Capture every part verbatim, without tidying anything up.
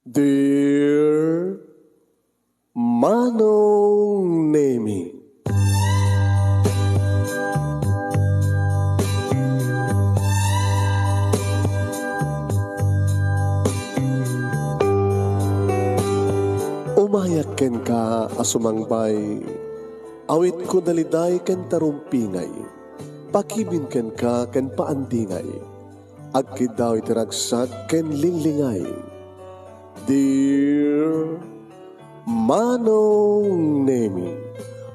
Dear Manong Nemi. Umayak kenka a sumangbay, awitko daliday ken tarumpingay, pakibin kenka ken paandingay. Agkiddaw iti ragsak ken linglingay. Dear Manong Nemi,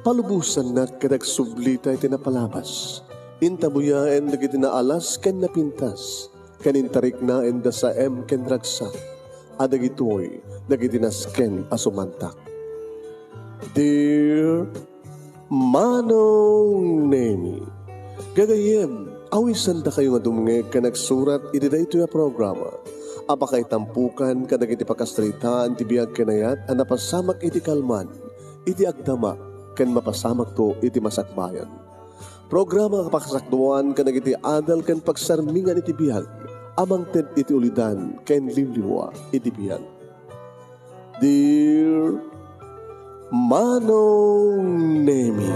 palubosannak ket agsublita iti napalabas. Intabuyaen dagiti naalas ken napintas, ken intariknaen da saem ken ragsak, a dagitoy dagiti nasken a sumantak. Dear Manong Nemi, gagayyem, awisandakayo nga dumngeg ken agsurat iti daytoy a programa a pakaitampokan kadagiti pakasaritaan ti biag ken ayat a napasamak iti kalman, iti agdama, ken mapasamakto iti masakbayan. Programa a pakasakduan kadagiti adal ken pagsarmingan iti biag a mangted iti ulidan ken liwliwa iti biag. Dear Manong Nemi.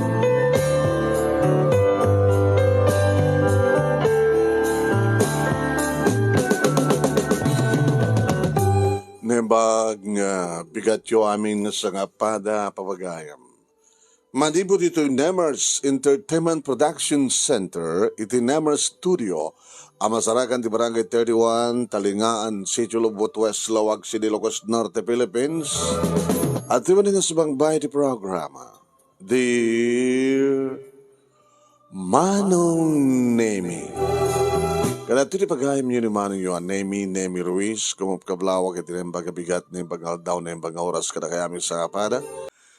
Naimbag nga bigatyo amin nga sangapada, papagayam. Manipud ditoy Nemers Entertainment Production Center, iti Nemers Studio, a masarakan ti Barangay thirty-one, Talingaan, Sitio Lubot West, Laoag City, Ilocos Norte, Philippines. At ti manen nga sumangbay ti programa, Dear Manong Nemi. Kadagiti pagayamyo ni Manong Yohan Nemi, Nemi Ruiz, kumupkablawak iti naimbag a bigat, naimbag nga aldaw, naimbag nga oras, kadakayamin sangapada.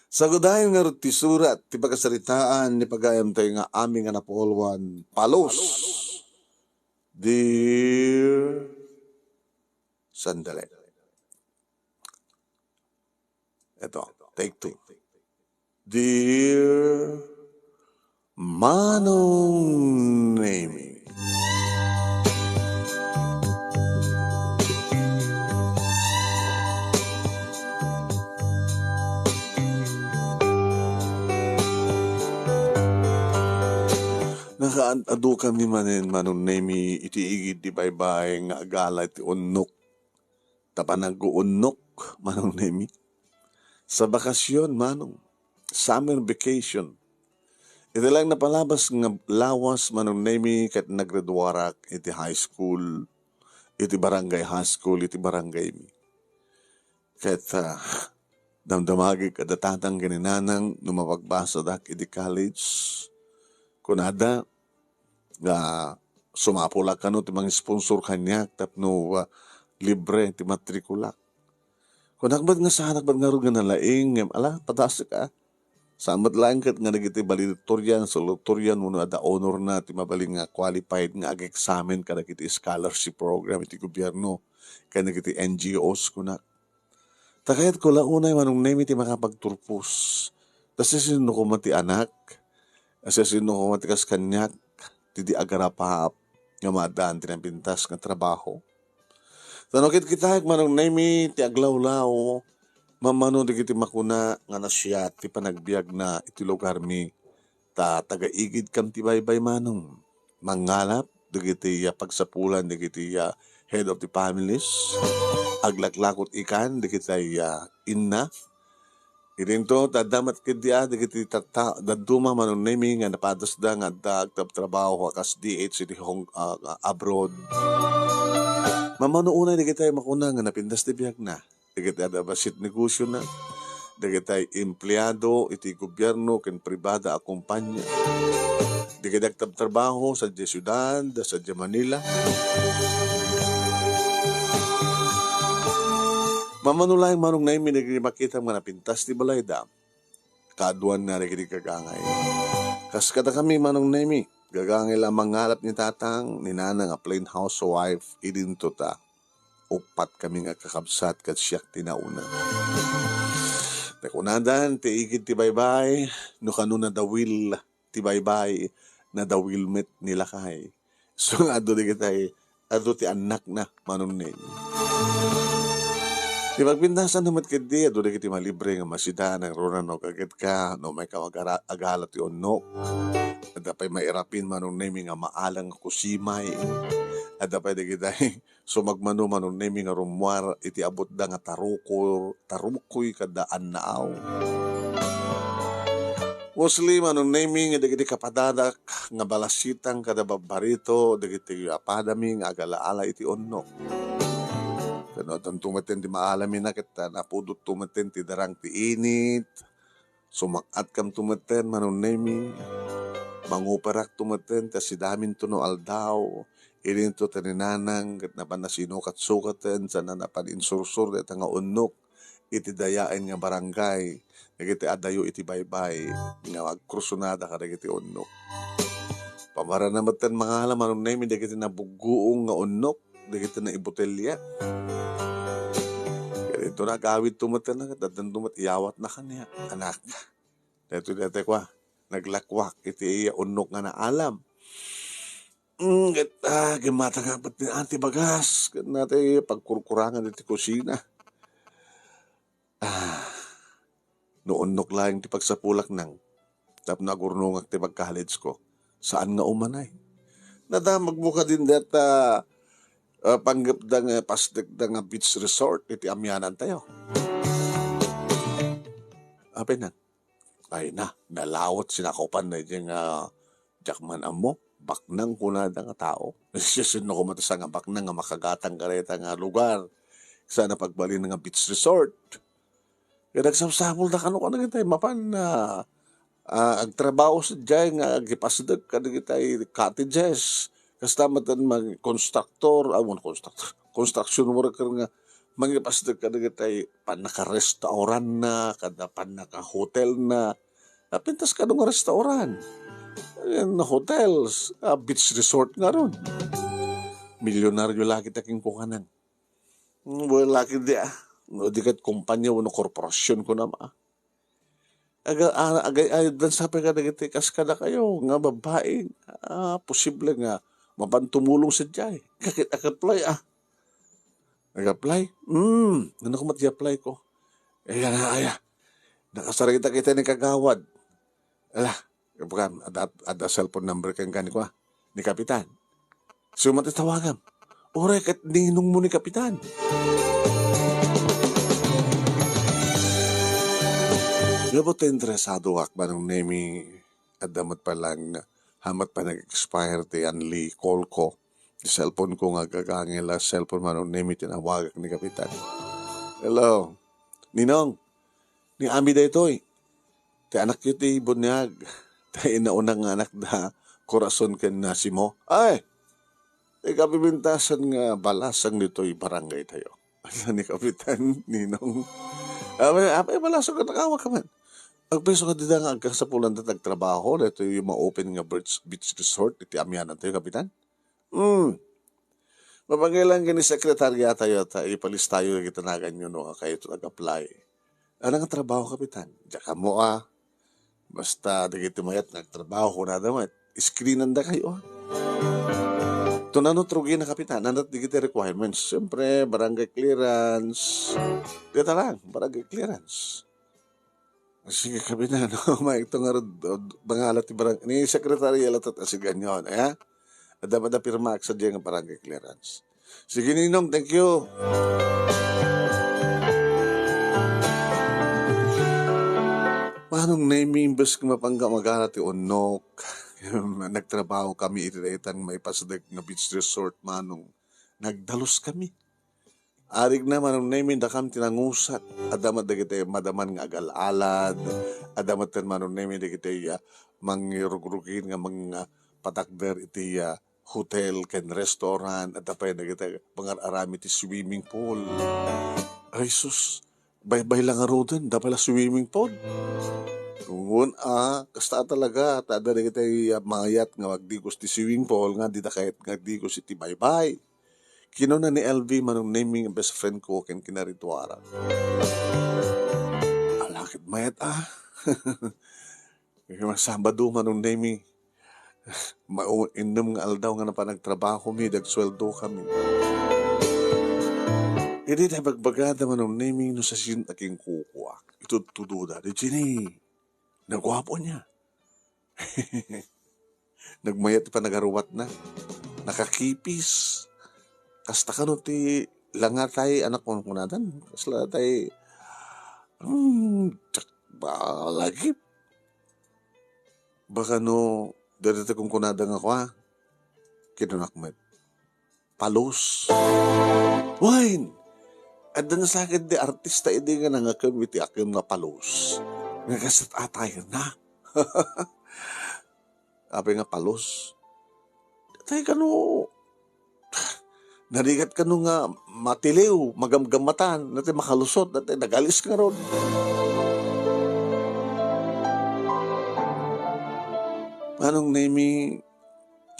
Sagudayen ngarud ti surat ti pakasaritaan ni pagayamtayo nga amin nga napauluan, Palos. Dear, sandali. Ito, take two. Dear Manong Nemi. Nakaad-adu kami manen, Manong Nemi, iti igid ti baybay nga agala iti unnok. Ta panagguunnok, Manong Nemi. Sa bakasyon, Manong. Summer vacation. Iti lang napalabas nga lawas, Manong Nemi, ket naggraduarak iti high school, iti barangay high school, iti barangay mi. Ket, ah, damdamagek kada tatang ken ni nanang no mapagbasadak iti college. Kunada, nga sumapulak kano ti mangisponsor kaniak tapno, ah, libre ti matrikulak. Kunak met nga saanak met ngarud nga nalaing, ngem ala, padasek, ah. Saan met laeng ket nga dagiti valedictorian, salutatorian, wenno adda honorna ti mabalin nga qualified nga ag-examine kadagiti scholarship program iti gobierno ken dagiti N G Os, kunak. Ta kayatko la unay, Manong Nemi, ti makapagturpos. Ta siasino koma ti anak? Siasino koma ti kas kaniak ti di agarapaap nga maaddaan ti napintas nga trabaho? Ta no kitkitaek, Manong Nemi, ti aglawlaw, mammano dagiti makuna nga nasia ti panagbiagna iti lugarmi. Ta taga-igidkam ti baybay, Manong. Mangngalap dagiti, ah, pagsapulan dagiti, ah, head of the families. Aglaklakot ikan dagiti, ah, inna. Idinto, ta adda met ketdi, ah, dagiti tatta-, dadduma, Manong Nemi, nga napadasda nga adda agtabtrabaho a kas D H iti Hong-, ah, abroad. Mammano unay dagiti makuna nga napintas ti biagna. Dagiti adda bassit negosiona, dagiti empleado iti gobierno ken pribada a kompania, dagiti agtabtrabaho sadiay siudad, sadiay Manila. Mammano laeng, Manong Nemi, dagiti makitam nga napintas ti balayda. Kaaduanna dagiti gagangay. Kas kadakami, Manong Nemi, gagangay la mangalap ni tatang, ni nanang a plain housewife, idinto ta. Uppat kami nga kakabsat ket siak ti nauna. Nakunadan ti igid ti baybay, no kano nadawil ti baybay, nadawil met ni lakay. So, nga adu dagitay, adu ti annakna, Manong Nemi. Ti pagpintasan na met ketdi, adu dagiti malibre nga masida, nangruna no kagetka, no maikam agara-, agala ti unnok. Adda pay mairapin, Manong Nemi, nga maalang nga kusimay. Adda pay dagiti sumagmamano, Manong Nemi, nga rummuar iti abutda nga tarukor, tarukoy kada annaaw. Mostly, Manong Nemi, nga dagiti kapadadak nga balasitang kada babbarito, dagiti apadami nga agala-ala iti unnok. Ken no addanto metten ti maalamina, ket napudotto metten ti darang ti init, sumak-atkamto metten, Manong Nemi, manguperakto metten ta sidaminto no aldaw, idinto ti ni nanang ket napan nasinukat-sukaten, sana napan insursor dayta nga unnok iti dayaen nga barangay, dagiti adayo iti baybay nga agkrusonada kadagiti unnok. Pamarana metten mangala, Manong Nemi, dagiti nabugguong nga unnok, dagiti naibotelia. Ket daytoy nagawidto metten, ket addanto met iyawatna kaniak, anak. Daytoy, daytoy kua, naglakwak iti iya unnok nga naalam. Mm, ket, ah, gimmata nga met ni Auntie Bagas, ket natay pagkurkurangan iti kusina. Ah, no unnok laeng ti pagsapulak nang, tapno agurnongak ti pag-college ko, saan nga umanay. Nadamagmo kadin dayta, ah, panggepda nga pasdekda nga beach resort iti amianantayo. Apay nang, ay na, nalawet sinakupan na iti nga, diak man ammo, baknang kunada nga tao. Sino koma ti sa nga baknang nga makagatang kadayta nga lugar? Sana pagbalin nga beach resort. Kaya nagsapsapul da kano, kano kita, mapan na, ah, agtrabaho sadiay nga agipasdek kadagitay cottages. Kasta met ti mag-constructor, ah, wen constructor, construction worker nga mangipasdek kadagitay pannaka-restaurant na, kada pannaka-hotel na. Napintas kano nga restaurant? Ayan, hotels, ah, beach resort ngarud. Milyonaryo la kita kenkuana. Hmm, wala ketdi, ah. No, di ket kumpanya wenno korporasyon ko naman, ah. Aga-, a-, agay-ayaddan sa pay kadagiti kas kadakayo nga babbai, ah, posible nga mapan tumulong sadiay. Ket ag-apply, ah. Ag-apply? Hmm, ano ko met i-apply ko? Ay, ay, ay, ah. Nakasarita kita ni kagawad. Ala, adda, adda cellphone number kenka ni kua, ni Kapitan. Sino man ti tawagam? Uray ket ninong mo ni Kapitan. Ngem ta interesado ak, Manong Nemi, adda met pay lang, ha met pay nag-expire ti unli call ko. Ti cellphone ko nga agagangel a cellphone, Manong Nemi, tinawagak ni Kapitan. Hello. Ninong, ni Ami daytoy. Ti anakyo ti buniag. Ti nauna nga anak da Corazon ken Nasimo. Ay! Ti kapipintasan nga balasang ditoy barangay tayo. Ni Kapitan Ninong. Apay, apay, balasang nga nakawa ka man. Agpayso nga dida nga agkasapulan da tagtrabaho, daytoy ma-open nga beach, beach resort, iti amianan tayo, Kapitan. Hmm. Mapangailan ken ni sekretarya tayo ta ipalistayo dagiti naganyo no kayatyo ag-apply. Ano nga trabaho, Kapitan? Diak ammo, ah. Basta dagiti mayat nga agtrabaho, kunada met, screenan da kayo, ah. Tunano trugi na, Kapitan, ano dagiti requirements? Siyempre, barangay clearance. Dita lang, barangay clearance. Sige, Kapitan, no? Maikto nga rod, od, mangala ti barang-, ni sekretarya latat asigan yon, eh? Adda, adda pirma ak sadiay nga barangay clearance. Sige, Ninong, thank you. Manong Nemi, imbes nga mapangga magala ti unnok, nagtrabaho kami iti daytan maipasdek nga beach resort, Manong. Nagdalus kami. Arigna, Manong Nemi, dakam ti nangusat. Adda met dagiti madaman nga agal-alad. Adda met ten, Manong Nemi, dagiti, ah, mangirugrugin nga mang, ah, patakder iti, ah, hotel ken restaurant. Adda pay dagiti pangar-arami ti swimming pool. Ay, sus. Baybay la ngaruden, adda pay la swimming pool. Ngun, ah, kasta talaga, ta adda dagiti, ah, mayat nga agdigos ti swimming pool, nga dida kayat nga agdigos iti baybay. Kinuna ni L V, Manong Nemi, nga best friend ko, ken kinarituaran. Ala ket mayat, ah. Sabado, Manong Nemi. Mao, innem nga aldaw nga napan agtrabaho mi, dagsueldo kami. Idi ta ibagbagada Manong Nemi no siasino ti kinkukuak, itudtudoda, "Di Jenny, naguapo ania." Nagmayat ti panagaruatna. Nakakipis. Kasta kano ti langatay, anak, kunkunadan. Kasla tay, hmm, tsak, balagip. Baka no, dada ti kunkunada nga kua. Kinunak met. Palus. Wen! Adda nasakit di artista idi nga nangakem iti akem nga palus. Nga kasat atay na. Apay nga palus? Tay kano, narigat kano nga matiliw, magamgamatan, natay makalusot, natay nagalis ka ron. Manong Nemi,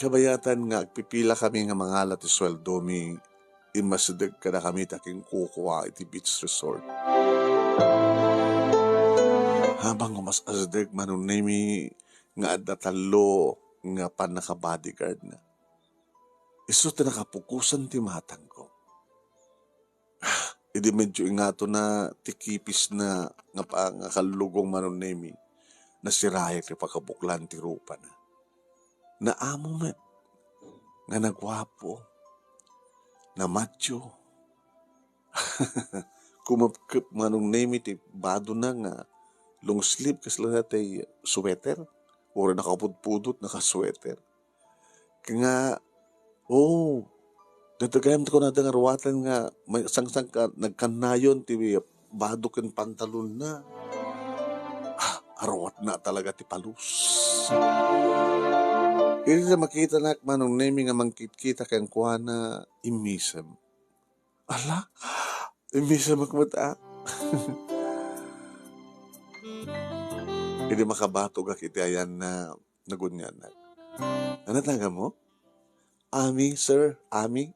kabayatan nga agpipila kami nga mangala ti sueldomi, immasideg kadakami ta kinkukua iti beach resort. Habang umas-asdeg Manong Nemi nga adda tallo nga pannakabodyguardna, isu ti nakapukosan ti matangko. Idi medyo ingatona ti kipisna nga pangakallugong Manong Nemi, nasirayak ti pakabuklan ti rupana. Naamo met nga naguapo, namatio. Kumapkep Manong Nemi ti badona nga long sleeve kasla ti sweater, uray nakapudpudot, nakasweater. Kaya nga, oo, dagdagayam ti kunada nga ruatan nga may sangsangka, nagkannayon ti bado ken pantalonna. Ah, aruatna talaga ti palus. Idi ta makitanak Manong Nemi nga mangkitkita kenkuana, immisem. Ala, immisemek met, a. Idi makabatogak iti ayanna, nagunyanak. Ano tawag mo? Ami, sir, Ami.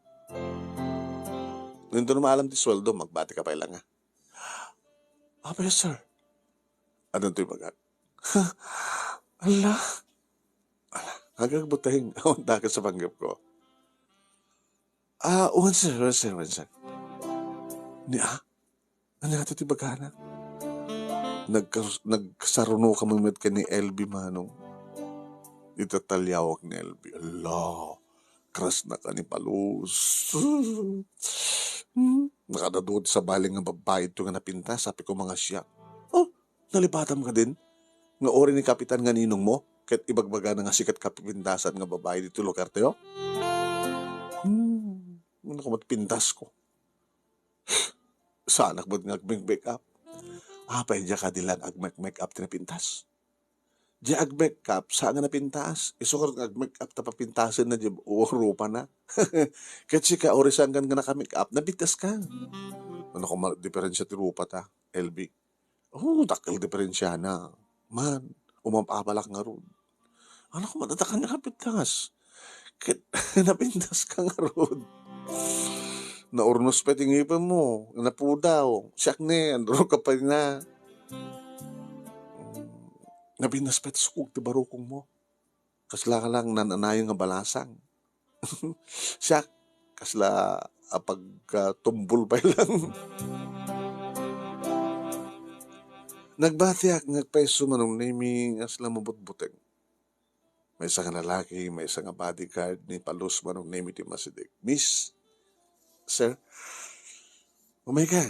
Ngunit no maalam ti sueldo, magbati ka pay lang, a. Apay, sir? Ano to'y bagak? Ala. Ala, agagbuteng. Awan takes sa panggap ko. Ah, wen, sir, wen, sir, wen, sir. Ni, a? Ano nga ti bagana? Nagkas-, nagsaruno kami met ken ni L B Manong. Itataliawak ni L B. Ala, crush na ka ni Palus. Hmm, nakadadot sa baling nga babae ito nga napintas, sabi ko, mga siya. Oh, nalipatam ka din? Nga uri ni Kapitan nga ninong mo? Ket ibagbaga na nga sikat kapipintasan nga babae dito lugar tayo? Hmm, ano ko matpintas ko? Saanak met nga agmag-make up. Apay, diak kadi lang agmag-make up ti napintas. Di agmake up, saan nga napintas? Isu nga agmake up ta papintasen na di rupana. Ket sika, uri saan nga nakamake up, napintas ka. Ano ko ma-, diferensya ti rupa ta, L B? Oh, dakkel diferensyana. Man, umap-abalak ngarud. Ano ko madadakan nga kapintas? Ket napintas ka ngarud. Naurnos pa ti ngipem mo, napudaw. Siak ne, andro ka pa na. Napintas pa ti sukog ti barukong mo. Kasla ka lang nananayon nga balasang. Siak, kasla apag, ah, tumbol pay lang. Nagbatiak nga agpayso Manong Nemi nga sila mabutbuteng. Maysa nga lalaki, maysa nga bodyguard ni Palus Manong Nemi ti masidik. "Miss, sir, umay ka.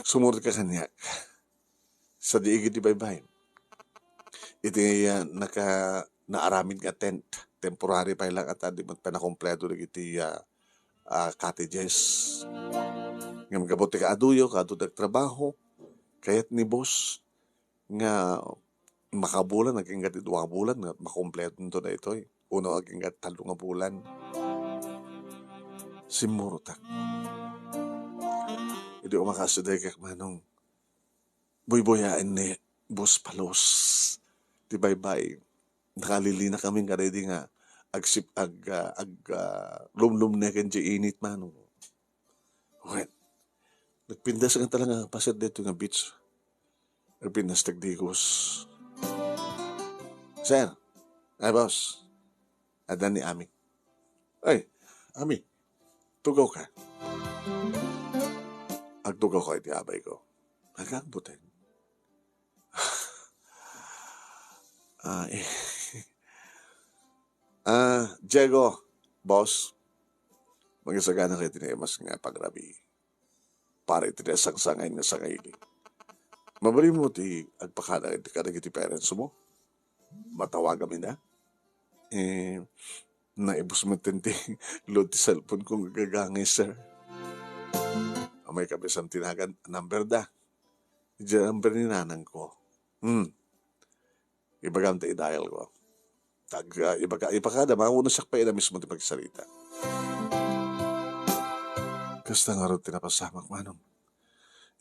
Sumurot ka kaniak." Sadi iti baybay. Iti, ah, naka-, naaramid nga tent, temporary pay lang at di man pay nakompleto dagiti, ah, ah, cottages. Ngem gapu ti kaaduyo, kaadu ti agtrabaho, kayat ni boss nga makabulan, agingga ti dua bulan nga makompleto daytoy. Uno agingga tallo nga bulan. Simmurotak. Idi umakasida kak manong, buybuyaen ni Boss Palos ti baybay. Nakalilina kami kadaydi nga agsip-, ag-, ah, ag-, ah, lumlumneken ti init, manong. Wen, nagpintas nga talaga paset dito nga beach. Nagpintas tagdigos. "Sir, ay, boss, adda ni Ami." "Ay, Ami, tugaw ka." Agtugaw kayo ti abayko. Agkakbuteng. Ah, eh. Ah, Diego, boss, magisagana kayo ti naimas nga pangrabii para iti nasangsangay nga sangaili. Mabalinmo ti agpakada iti kadagiti parents mo? Matawagam ida? Eh, naibus met ti load ti cellphone ko nga gagangay, sir. Amay kabisam ti nagan-, number da. Diay number ni nanang ko. Hmm. Ibagam ta i-dial ko. Tag, ah, ibaga, ipakada, mauna siak pa ida mismo ti pagsarita. Kasta ngarud ti napasamak, Manong.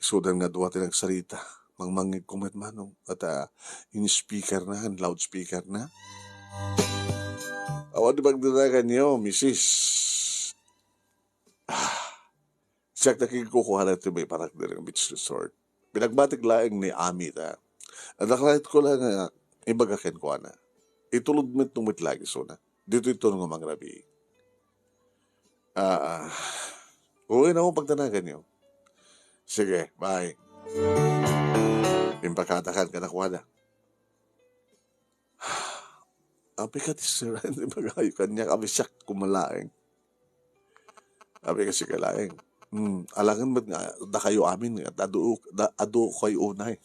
Isudan nga dua ti nagsarita. Mangmangngeg ko met, Manong. At, ah, in-speaker na, in-loudspeaker na. Awan di pagdanagan niyo, misis. Ah, siak ti kikukuana ti maiparak ditoy nga beach resort. Pinagbatik laeng ni Ami ta. Adda ko laeng nga ibaga kenkuana. Itulod met no met lagi isuna. Ditoy turno nga mangrabii. Ah, ah. Uwi na ako pagdanagan niyo. Sige, bye. Impakadakan kadakuada. Apay ka ti sir, di ba kayo kanya? Kami siya kumalaeng. Apay ka siya kalaeng. Hmm, alangan met nga, da kayo amin nga, adu, da, adu kayo unay.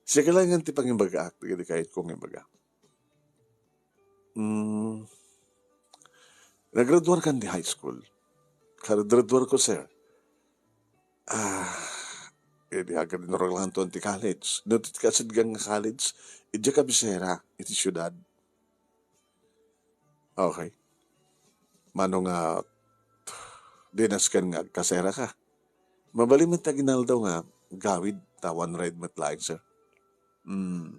Siya kalaeng ti pangimbaga, di, di kahit kong imbaga. Hmm, naggraduar kan di high school. Kar graduar ko, sir. Ah, eh, di agad inuraglangan ti college. No, ti kasidgan nga college, idiay kabisera, iti siudad. Okay. Mano nga, di nasken nga agkasera ka. Mabalin met aginaldaw nga gawid, ta one ride met laeng, sir. Hmm.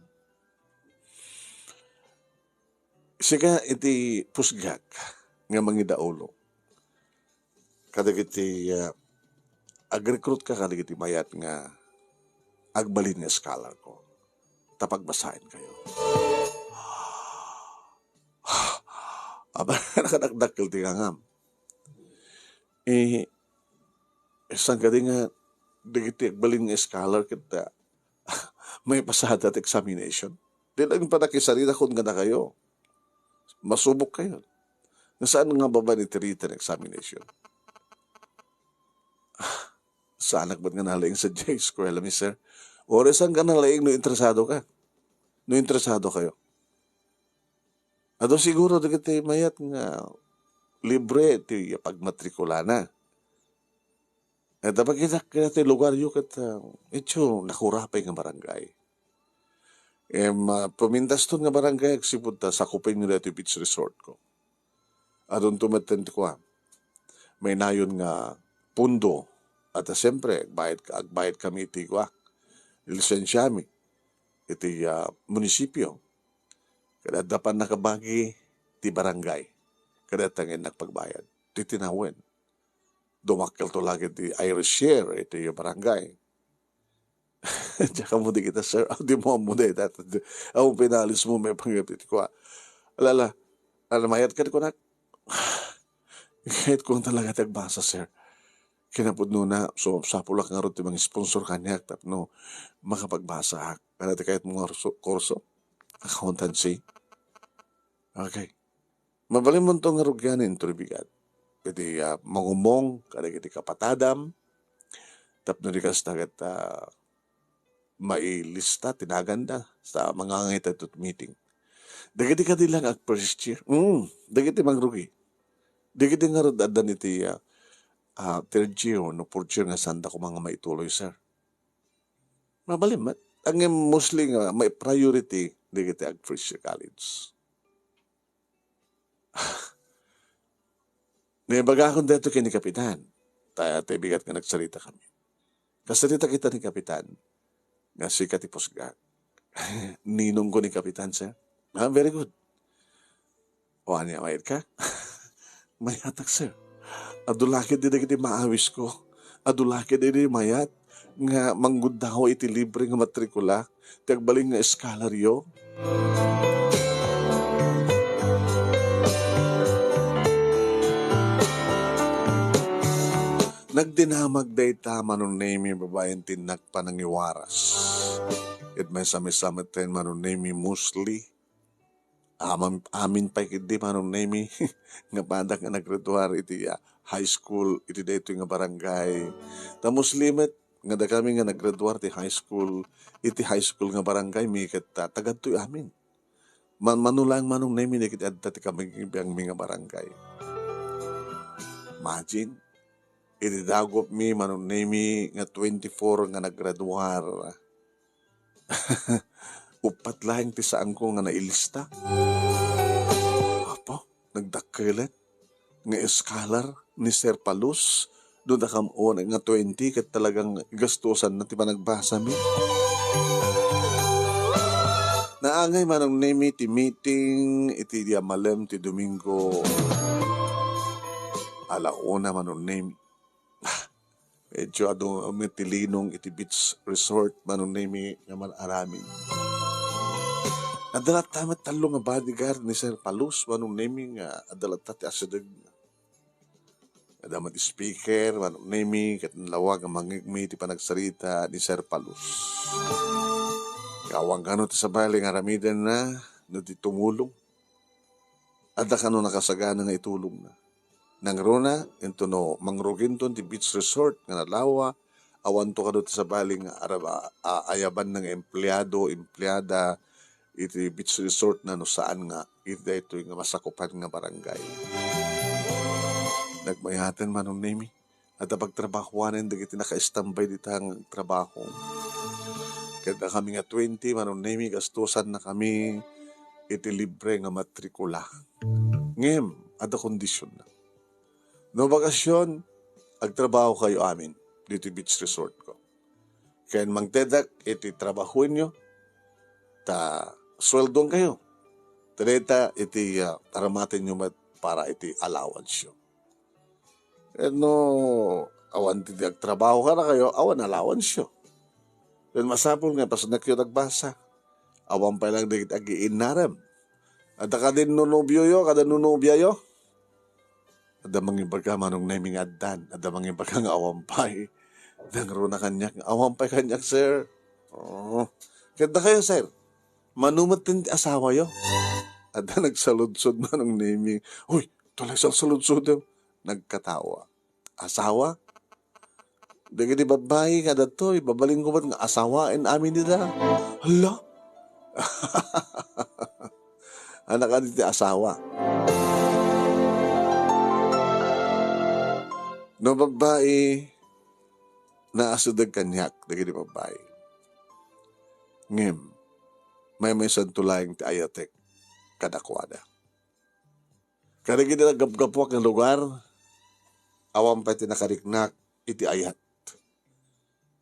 Sika iti pusgak nga mangidaulo kadagiti, ah, agrekrutka kadagiti mayat nga agbalin nga scholar ko. Ta pagbasaen kayo. Aba, nakadakdakkel ti ngangam. Eh, saan kadi nga dagiti agbalin nga scholar ket, ah, maipasada ti examination? Di lang panakisarita kun nga nakayo. Masubok kayo. Nga saan nga babaen iti written examination? Saanak met nga nalaing sadiay eskuela, mister. Uray saan ka nalaing no interesado ka. No interesado kayo. Adu siguro dagiti mayat nga libre ti pagmatrikulana. Ita pakitak ket ti lugaryo ket, ah, itsu nakurapay nga barangay. Em, ah, pumintaston nga barangay agsipud ta sakupenyo daytoy beach resort ko. Adunto met ti kua, mainayon nga pundo. At, ah, siyempre, agbayad, agbayad kami iti kua, lisensiami iti, ah, munisipyo. Kada adda pannakabagi ti barangay. Kada adda nga innak pagbayad. Ti tinawen. Dumakkelto laeng ti Irish Year iti barangay. Diak ammo dagita, sir. Aw, dimo ammo dayta. Aw, pinalis mo met panggap iti kua. Alala, ano, mayat ka di kunak? Kayat ko talaga ti agbasa, sir. Kinapudnona, sumapsapulak ngarud ti mangisponsor kaniak tapno makapagbasaak. Ano ti kayat mo nga kurso? Kurso? Accountancy? Okay. Mabalinmonto nga rugian inton bigat. Iti, ah, mangumong kadagiti kapatadam, tapno di kasta ket, ah, mailista ti naganda, sa mangangayta iti meeting. Dagiti kadi lang ag first year. Mm, dagiti mangrugi. Dagiti ngarud addan iti, ah, ah, third year no fourth year nga sanda koma nga maituloy, sir. Mabalin met. Ngem mostly nga may priority dagiti ag first year college. Naibagakon daytoy ken ni Kapitan. Ta, ta bigat nga nagsarita kami. Kasarita kita ni Kapitan. Nga sika ti pusgak. Ninong ko ni Kapitan, sir. Ah, very good. O, ania, mayat ka? Mayatak, sir. Adu la ket dagiti maawisko. Adu la ket dagiti mayat nga mangguddaw iti libre nga matrikula ti agbalin nga eskalaryo. Nagdinamag dayta, Manong Nemi, babaen ti nagpanangiwaras. Ket maysa-maysa metten, Manong Nemi, mostly, amin, amin pay ketdi, Manong Nemi, nga padak nga naggraduar iti, ah, high school iti daytoy nga barangay. Ta mostly met nga dakami nga naggraduar ti high school iti high school nga barangay mi ket, ah, tagadtoy amin. Man-, mano laeng, Manong Nemi, dagiti adda ti kabibiangmi nga barangay. Imagine, iti dagopmi, Manong Nemi, nga twenty-four nga naggraduar, uppat laeng ti saanko nga nailista. Apo, nagdakkelet nga scholar ni Sir Palus, no dakam on nga twenty, ket talagang gastusanna ti panagbasami. Naangay, Manong Nemi, ti meeting iti dia malem ti Domingo. Ala una, Manong Nemi. Ah, medyo adu met ti linong iti beach resort, Manong Nemi, nga man-aramid. Adda latta met tallo nga bodyguard ni Sir Palus, Manong Nemi, nga adda latta ti asidegna. Adda met speaker, Manong Nemi, ket nalawag nga mangngegmi ti panagsarita ni Sir Palus. Awan kano ti sabali nga aramidenna no di tumulong. Adda kano nakasagana nga itulongna. Nangruna, intono mangruginton ti beach resort nga nalawa, awanto kano ti sabali nga araba-, a-, ayabanna nga empleado, empleada, iti beach resort na no saan nga iti daytoy nga masakupan nga barangay. Nagmayaten, Manong Nemi, adda pagtrabahoanen dagiti naka-standby dita nga agtrabaho. Ket dakami nga twenty, Manong Nemi, gastosannakami iti libre nga matrikula. Ngem, adda kondisionna. No bakasion, agtrabahokayo amin ditoy beach resort ko. Ken mangtedak iti trabahoenyo, ta sueldoankayo. Ta dayta iti, ah, aramatenyo met para iti allowanceyo. Ket no awan ti agtrabaho kadakayo, awan allowanceyo. Ken masapul nga ipasnekyo agbasa. Awan pay lang dagiti agiinnarem. Adda kadin nonobioyo, kada nonobiayo. Adda mangibaga, Manong Nemi, nga addan. Adda mangibaga nga awan pay. Nangruna kaniak nga awan pay kaniak, sir. Oo. Ket dakayo, sir, mano met ti asawayo? Adda nagsaludsod, Manong Nemi. Uy, tulay salsaludsodem. Nagkatawa. Asawa? Dagiti babbai nga adtoy, babalinko met nga asawaen amin ida. Hala? Anak adi ti asawa. No babbai, naasideg kaniak dagiti babbai. Ngem, maymaysanto laeng ti ayatek kadakuada. Kadagiti naggapgapuak nga lugar, awan pay ti nakariknak iti ayat.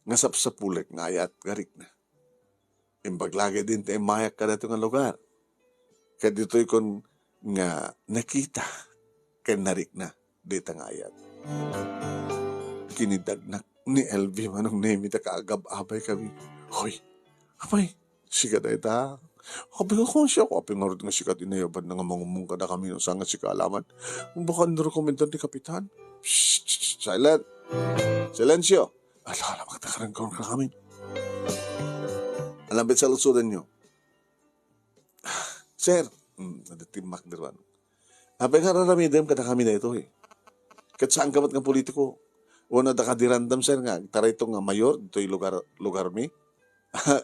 Nga sapsapulek nga ayat nga rikna. Imbag la ketdin ti immayak kadaytoy nga lugar. Ket ditoy kon nga nakita ken narikna dayta nga ayat. Kinidagnak ni L V, Manong Nemi, ta kaagab-abay kami. Hoy, apay, sika dayta? Apay nga konsiak, apay ngarud nga sika ti nayabanna nga mangumong kadakami no saan nga sika alaman? Baka nirekomendar ni Kapitan? Shh, shh, shh, silent! Silencio! Ala, ala, magtakaran ka kami. Alam bet sa lusudan nyo. Sir, mm, adda timmakder man. Apay nga ar-aramidem kadakami daytoy? Ket saanka met nga politiko. Wen, adda kadi random, sir, nga agtarayto nga mayor ditoy lugar, lugarmi?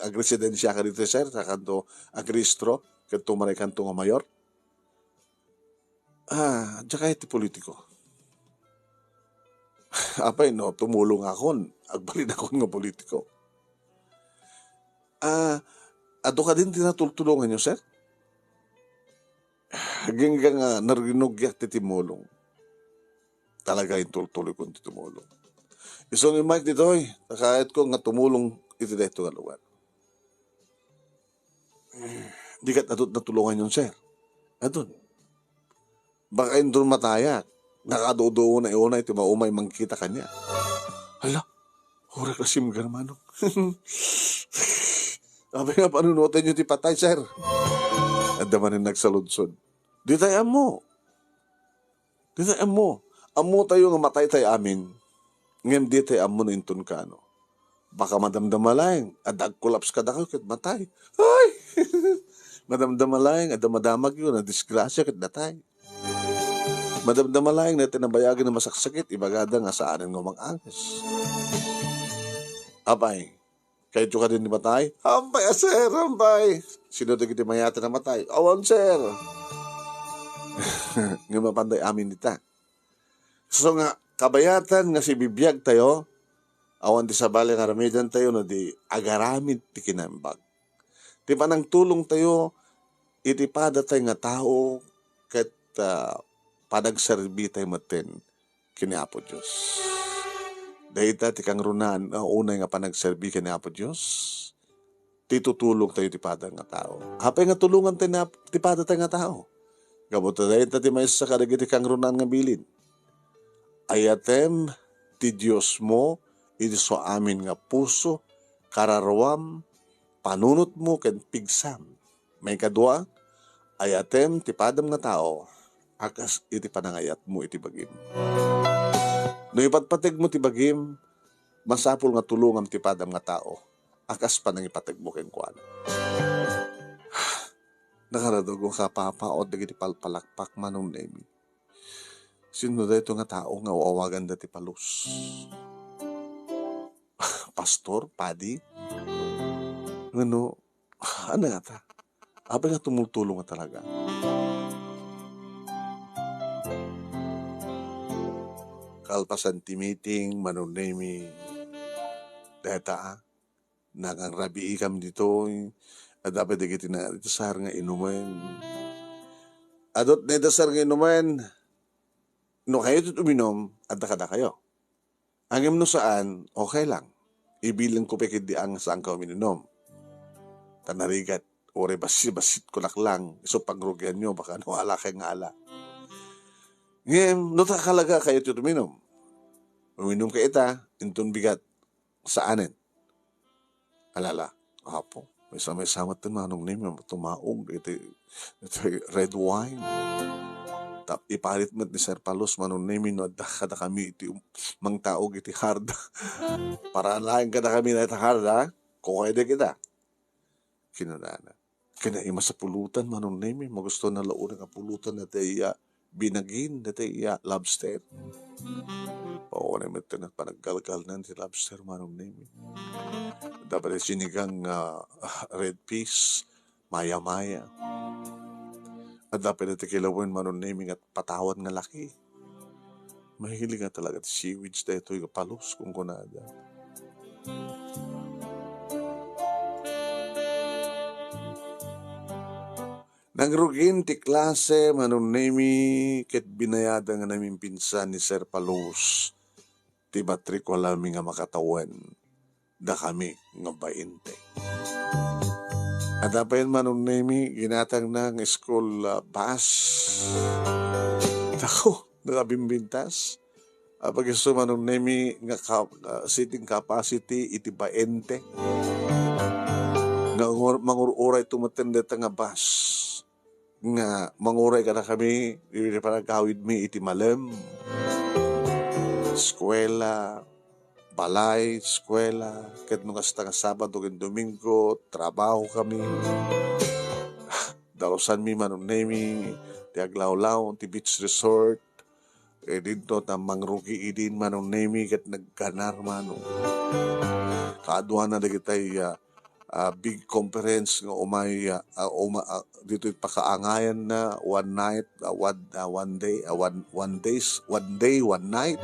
Agresidensiaka ditoy, sir, sakanto agrehistro, ket tumaraykanto nga mayor? Ah, diak kayat ti politiko. Apay no tumulongakon, agbalinakon nga politiko? Ah, adu kadin ti natultulonganyo, sir? Agingga nga narunogyak ti timmulong. Talaga intultuloykon ti tumulong. Isu nga immayak ditoy, ta kayatko nga tumulong iti daytoy nga lugar. Di ket adu ti natulonganyon, sir? Adun. Baka inton matayak, nakaduduo na iuna iti maumay mangkita kaniak. Hala, uray ka simgar, Manong. Apay nga panunotenyo ti patay, sir? Adda manen nagsaludsod. Ditay ammo. Ditay ammo. Ammotayo nga mataytay amin. Ngem ditay ammo no inton kano. Baka madamdama laeng, adda agkolaps kadakayo ket matay. Ay! Madamdama laeng, adda madamagyo, nadisgrasia ket natay. Madamdama laeng, dayta nabayagen a masaksakit, ibagada nga saanen nga umang-anges. Apay, kayatyo kadin ti matay? Hampay a, sir, hampay. Sino dagiti mayat a namatay? Awan, sir. Nga mapanday amin dita. So nga, kabayatan nga sibibiag tayo, awan ti sabali nga aramiden tayo no di agaramid ti kinaimbag. Ti panangtulong tayo iti padatay nga tao ket, ah, panagserbi tayo metten ken ni Apo Dios. Dayta ti kangrunaan nga unay nga panagserbi ken ni Apo Dios, ti tutulong tayo ti pada nga tao. Apay nga tulongan tayo na ti pada tayo nga tao? Gapu ta dayta ti maysa kadagiti kangrunaan nga bilin. Ayatem ti Diosmo iti suamin nga puso, kararuam, panunotmo, ken pigsam. Maikadua, ayatem ti padam nga tao, a kas iti panangayatmo iti bagim. No ipatpategmo ti bagim, masapul nga tulongam ti padam nga tao, a kas panangipategmo kenkuana. Nakaradagko nga kapapaot dagiti palpalakpak, Manong Nemi. Sino dayto nga tao nga awaganda ti Palus? Pastor? Padi? Ngano? Ano nga ta? Apay nga tumultulo nga talaga? Kalpasan ti meeting, Manong Nemi, dayta, ah, nangangrabiikam ditoy, adda pay dagiti naidasar nga inumen. Adut naidasar nga inumen, no kayo ti uminom, adda kadakayo. Ngem no saan, okay lang. Ibilin ko pay ketdi a saanka uminom. Ta narigat, uray bassit-bassit ko laklang, isu pagrugianyo, baka no ala kay nga ala. Ngem, no ta kalaga kayo ti uminom. Uminom kay ita, inton bigat, saanen. Alala, Apo, maysa-maysa met ti Manong Nemi, tumaog iti, iti red wine. Ta-, iparit met ni Sir Palos, Manong Nemi, no adda kadakami iti um-, mangtaog iti hard. Para laeng kadakami na iti hard, ha? Kukay da kita. Kinunana. Ken ima sa pulutan, Manong Nemi, magusto na la uray nga pulutan dayta iya binagin, dayta iya lobster. Paunay met ti panaggalgalnan ti lobster, Manong Nemi. Adda pay sinigang nga red peas, maya-maya. Adda pay dayta kilawen, Manong Nemi, nga patawan nga laki. Mahilig nga talaga ti seaweeds daytoy nga Palos, kunkunada. Nangrugin ti klase, Manong Nemi, ket binayadan nga namimpinsan ni Sir Palos ti matrikulam mi nga makatawen dakami nga bainte. Adda pay, Manong Nemi, ginatangna nga school, ah, bus. Dako, nakabimbintas. Apay isu, Manong Nemi, nga ka-, ah, seating capacity iti baente. Nga ngur-, mangur-uray tumeten deta nga bus. Nga manguray kadakami, iti panagawidmi iti malem, eskuela, balay, eskuela, ket no kasta nga Sabado ken Domingo, trabaho kami. Dalusanmi, Manong Nemi, ti aglawlaw, ti beach resort, eh, didto ta mangrugi idin, Manong Nemi, ket nagganar, Manong. Kaaduana dagitay, ah, ah, big conference nga umay, ah, ah, uma-, ah, ditoy pakaangayan na one night, ah, one, ah, one day, ah, one, one days, one day, one night.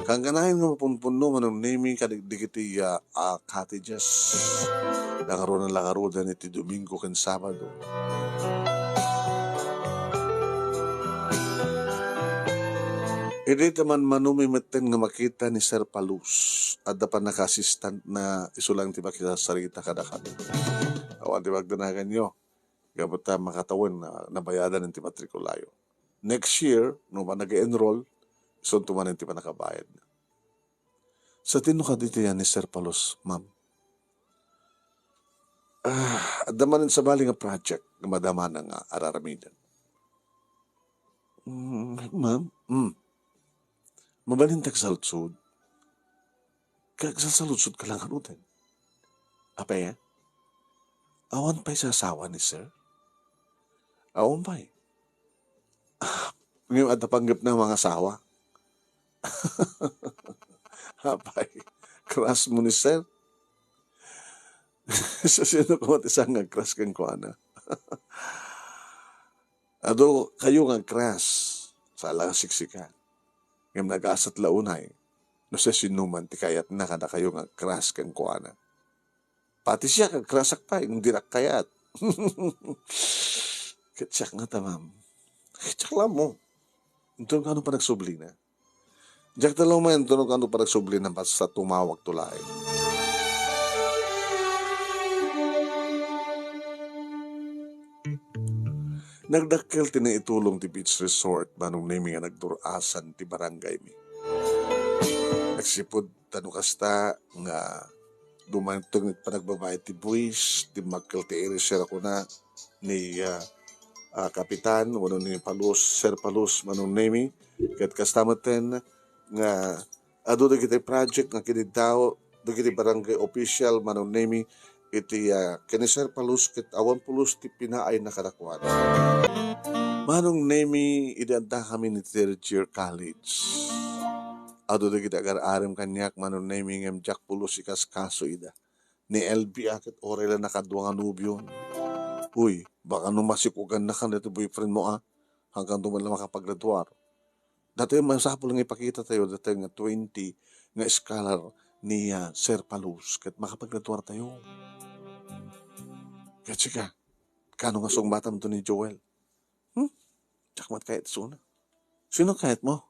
Kangkanayon nga mapunpunno, Manong Nemi, kadigdigiti, ah, ah, cottages. Lakarudan, lakarudan iti Domingo ken Sabado. Idi ta manmanumi metten nga makita ni Sir Palus, adda pannaka-assistant na isu lang ti makisasarita kadakami. Awan ti pagdanaganyo, gapu ta makatawen na nabayadan ti matrikulayo. Next year, no man nag-enroll, isunto manen ti pannakabayad. Sadino kadi ti ni Sir Palus, ma'am? Ah, adda manen sabali nga project nga madamana nga ar-aramiden. Mm, ma'am? Mm. Mabalin ta agsaludsod. Ka-, agsasaludsotka la ngaruden. Apay, eh? Awan pay asawa ni sir? Awan pay. Ah, ngem adda panggepna mangasawa. Apay, crush mo ni sir? Sa sino ko ti saan nga crush kenkuana? Adu kayo nga crush, saan la nga siksika. Ngem nagasat la unay, no sasinoman ti kayatna kadakayo nga crush kenkuana. Pati siak, crush-ak pay, ngem dinak kayat. Ket siak ngata, ma'am. Ket siak la mo. Inton kano panagsublina. Diak ta la umayen, inton kano panagsublina, basta tumawag to laeng. Nagdakkel ti naitulong ti beach resort, Manong Nemi, nga nagdur-asan ti barangay mi. Nagsipud ta no kasta nga dumteng ti panagbabayad ti buwis, dimmakkel ti iriser a kuna ni, ah, ah, Kapitan, wenno ni Palus, Sir Palus, Manong Nemi, ket kasta metten nga adu dagiti project nga kiniddaw dagiti barangay official, Manong Nemi, iti, ah, ken ni Sir Palus ket awan pulos ti pinaayna kadakuada. Manong Nemi, idi addakami ni third year college, adu dagiti agar-arem kaniak, Manong Nemi, ngem diak pulos ikaskaso ida. Ni L B a ket uray la nakadua nga nobio. Uy, baka no masikugannakan daytoy boyfriend mo, ah, hanggang duman la makapagraduar. Daytoy masapul nga ipakita tayo, daytoy nga twenty nga scholar ni, ah, Sir Palus, ket makapagraduar tayo. Ket sika, kano nga sungbatam to ni Joel? Hmm? Diak met kayat isuna. Sino kayat mo?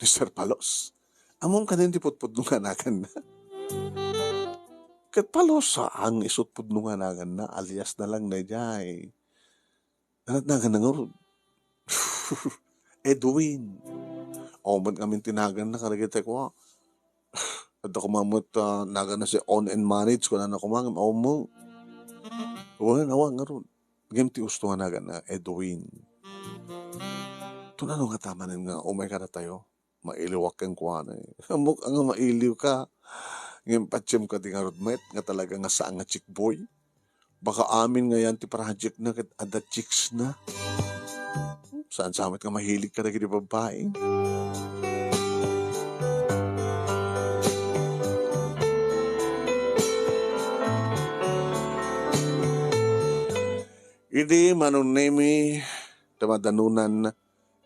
Ni Sir Palos. Ammom kadin ti pudpudno nga naganna? Ket Palos, saan nga isut pudno nga naganna, alias na lang daydiay. Ania ti naganna ngarud? Edwin. Awan met ngamin ti naganna kadagiti kua. Adda koma met, ah, naganna si own and manage, kunana koma, ngem awan mo. Wen, awan ngarud. Ngem ti usto nga naganna, Edwin. Tuna no ngata manen nga umay kadatayo? Mailiwak kenkuana, eh. Ammok nga mailiwka. Ngem patiem kadi ngarud met nga talaga nga saan nga chick boy. Baka amin nga yan ti project na ket adda chicks na. Saan sa met nga mahilig kadagiti babbai? Idi Manong Nemi, ti madanunan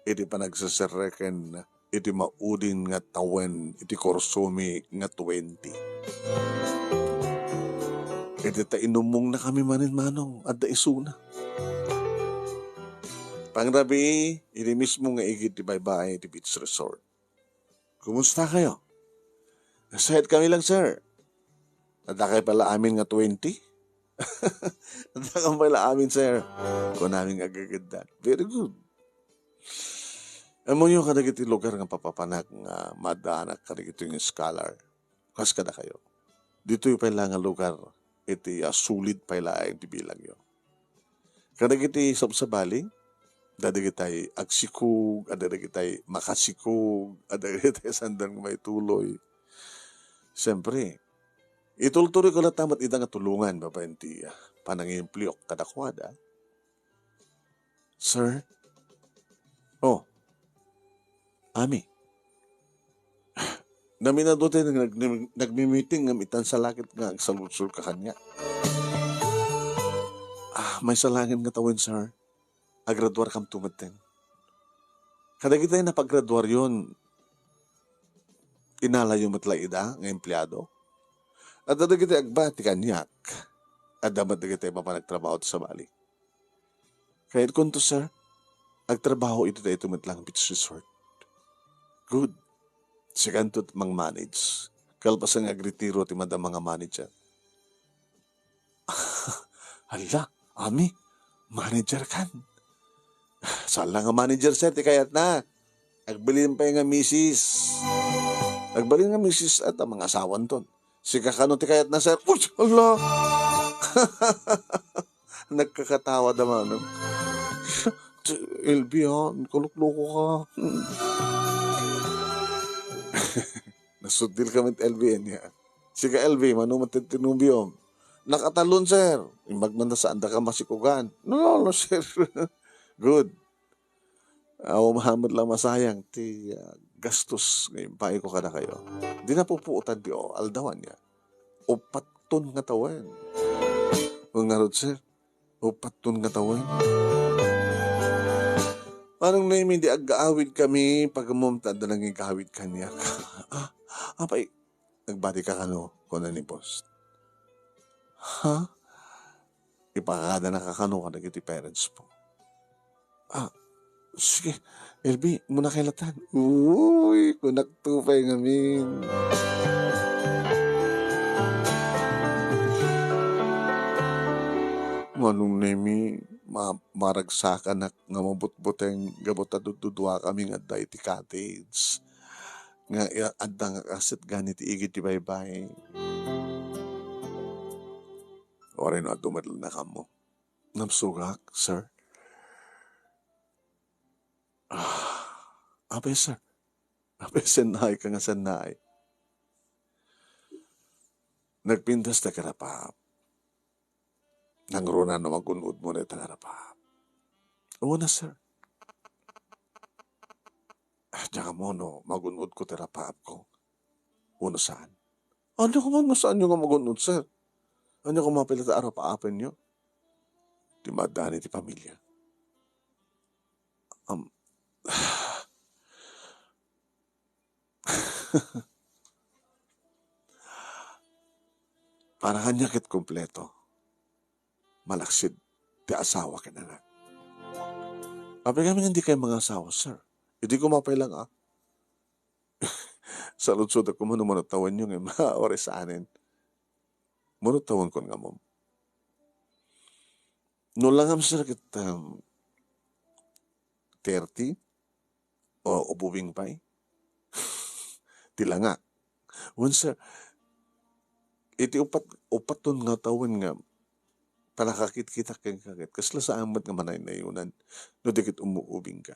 iti panagseserreken iti maudin nga tawen iti kursomi nga twenty. Iti ta inummongna kami manen, Manong, adda isuna. Pangrabii, idi mismo nga igid ti baybay iti beach resort. Kumusta kayo? Nasayat kami lang, sir. Adda kayo pala amin nga twenty? Adda kayo pala amin, sir. Kunaming agagiddan. Very good. Ammoyo kadagiti lugar nga papapanak nga maaddanak kadagitoy nga scholar. Kas kadakayo. Ditoy pay la nga lugar iti, ah, solid pay laeng ti bilangyo. Kadagiti sabsabali, adda dagitay agsikog, adda dagitay makasikog, adda dagitay saandan nga maituloy. Siyempre, itultuloyko latta met ida nga tulongan babaen ti, ah, panangimpleok kadakuada. Sir? Oh. Ami. Naminadutay nga nag-, nagmi-meeting ngem itan sa lakit nga agsaludsodka kaniak. Ah, maysa laengen nga tawen, sir. Agraduarkamto metten. Kadagitay napagraduaryon, inalayo met la ida nga empleado? Adda dagiti agbati kaniak. Adda met dagiti mapan agtrabaho ti sabali. Kayatkonto, sir, agtrabaho iti daytoy met lang beach resort. Good. Sikanto ti mang-manage. Kalpasan nga agretiro ti madama nga manager. Hala, Ami, manager kan. Saan la nga manager, sir, ti kayatna. Agbalin pay nga misis. Agbalin nga misis at ang mga asawan ton. Sika kano ti kayatna, sir? Uy, hala! Nagkakatawa da manang. L B, ha? Kalukloko ka. Nasudil ka met, L B, ania. Sika, L B, mano met ti nobiom? Nakatalon, sir. Imbag man ta saandaka masikogan. No, no, no, sir. Good. Awan met lang masayang ti, ah, gastos nga impaayko kadakayo. Di napupuotan ti, oh, aldaw, ania. Uppat ton nga tawen. Ngarud, sir, uppat ton nga tawen. Manong Nemi, di agawid kami, pagammom ta adda nangigawid kaniak. Ah, apay, nagbati ka kano, kuna ni boss. Ha? Ipakadanak kano kadagiti parents mo. Ah, sige, L B, umuna kay latan. Uy, kunak to pay ngamin. Manong Nemi, ma-, maragsakanak nga mabutbuteng gapu ta dududua kami nga adda iti cottage. Nga iya-, adda nga kaset gani ti igid ti baybay. Uray no adda met lang nakammo. Namsugak, sir. Ah, apay, sir? Apay, sennay ka nga sennay? Nagpintas ta karapap. Nangruna no magun-od mo na ita karapap. Una, sir. Ah, diak ammo no magun-od ko ti rapap ko. Uno saan. Ania ko man nga saanyo nga magun-od, sir? Ania ko mapila ta arap-apenyo? Ti maddani ti pamilya. Am-, para kanya ket kompleto. Malaksid ti asawa ken anak. Apay ngamin nga dikay mangasawa, sir? Idi ko mapay lang, ah. Saludsodek koma no mano tawenyo nga ima-, ore saanen. Mano tawen kon nga, ma'am. No langam, sir, ket, um, thirty o ubing pay. Ti langak. Wen, sir, iti upat, upat ton nga tawen nga panakakitkitak kenka ket kasla saan met nga manaynayonan no di ket umuubing ka.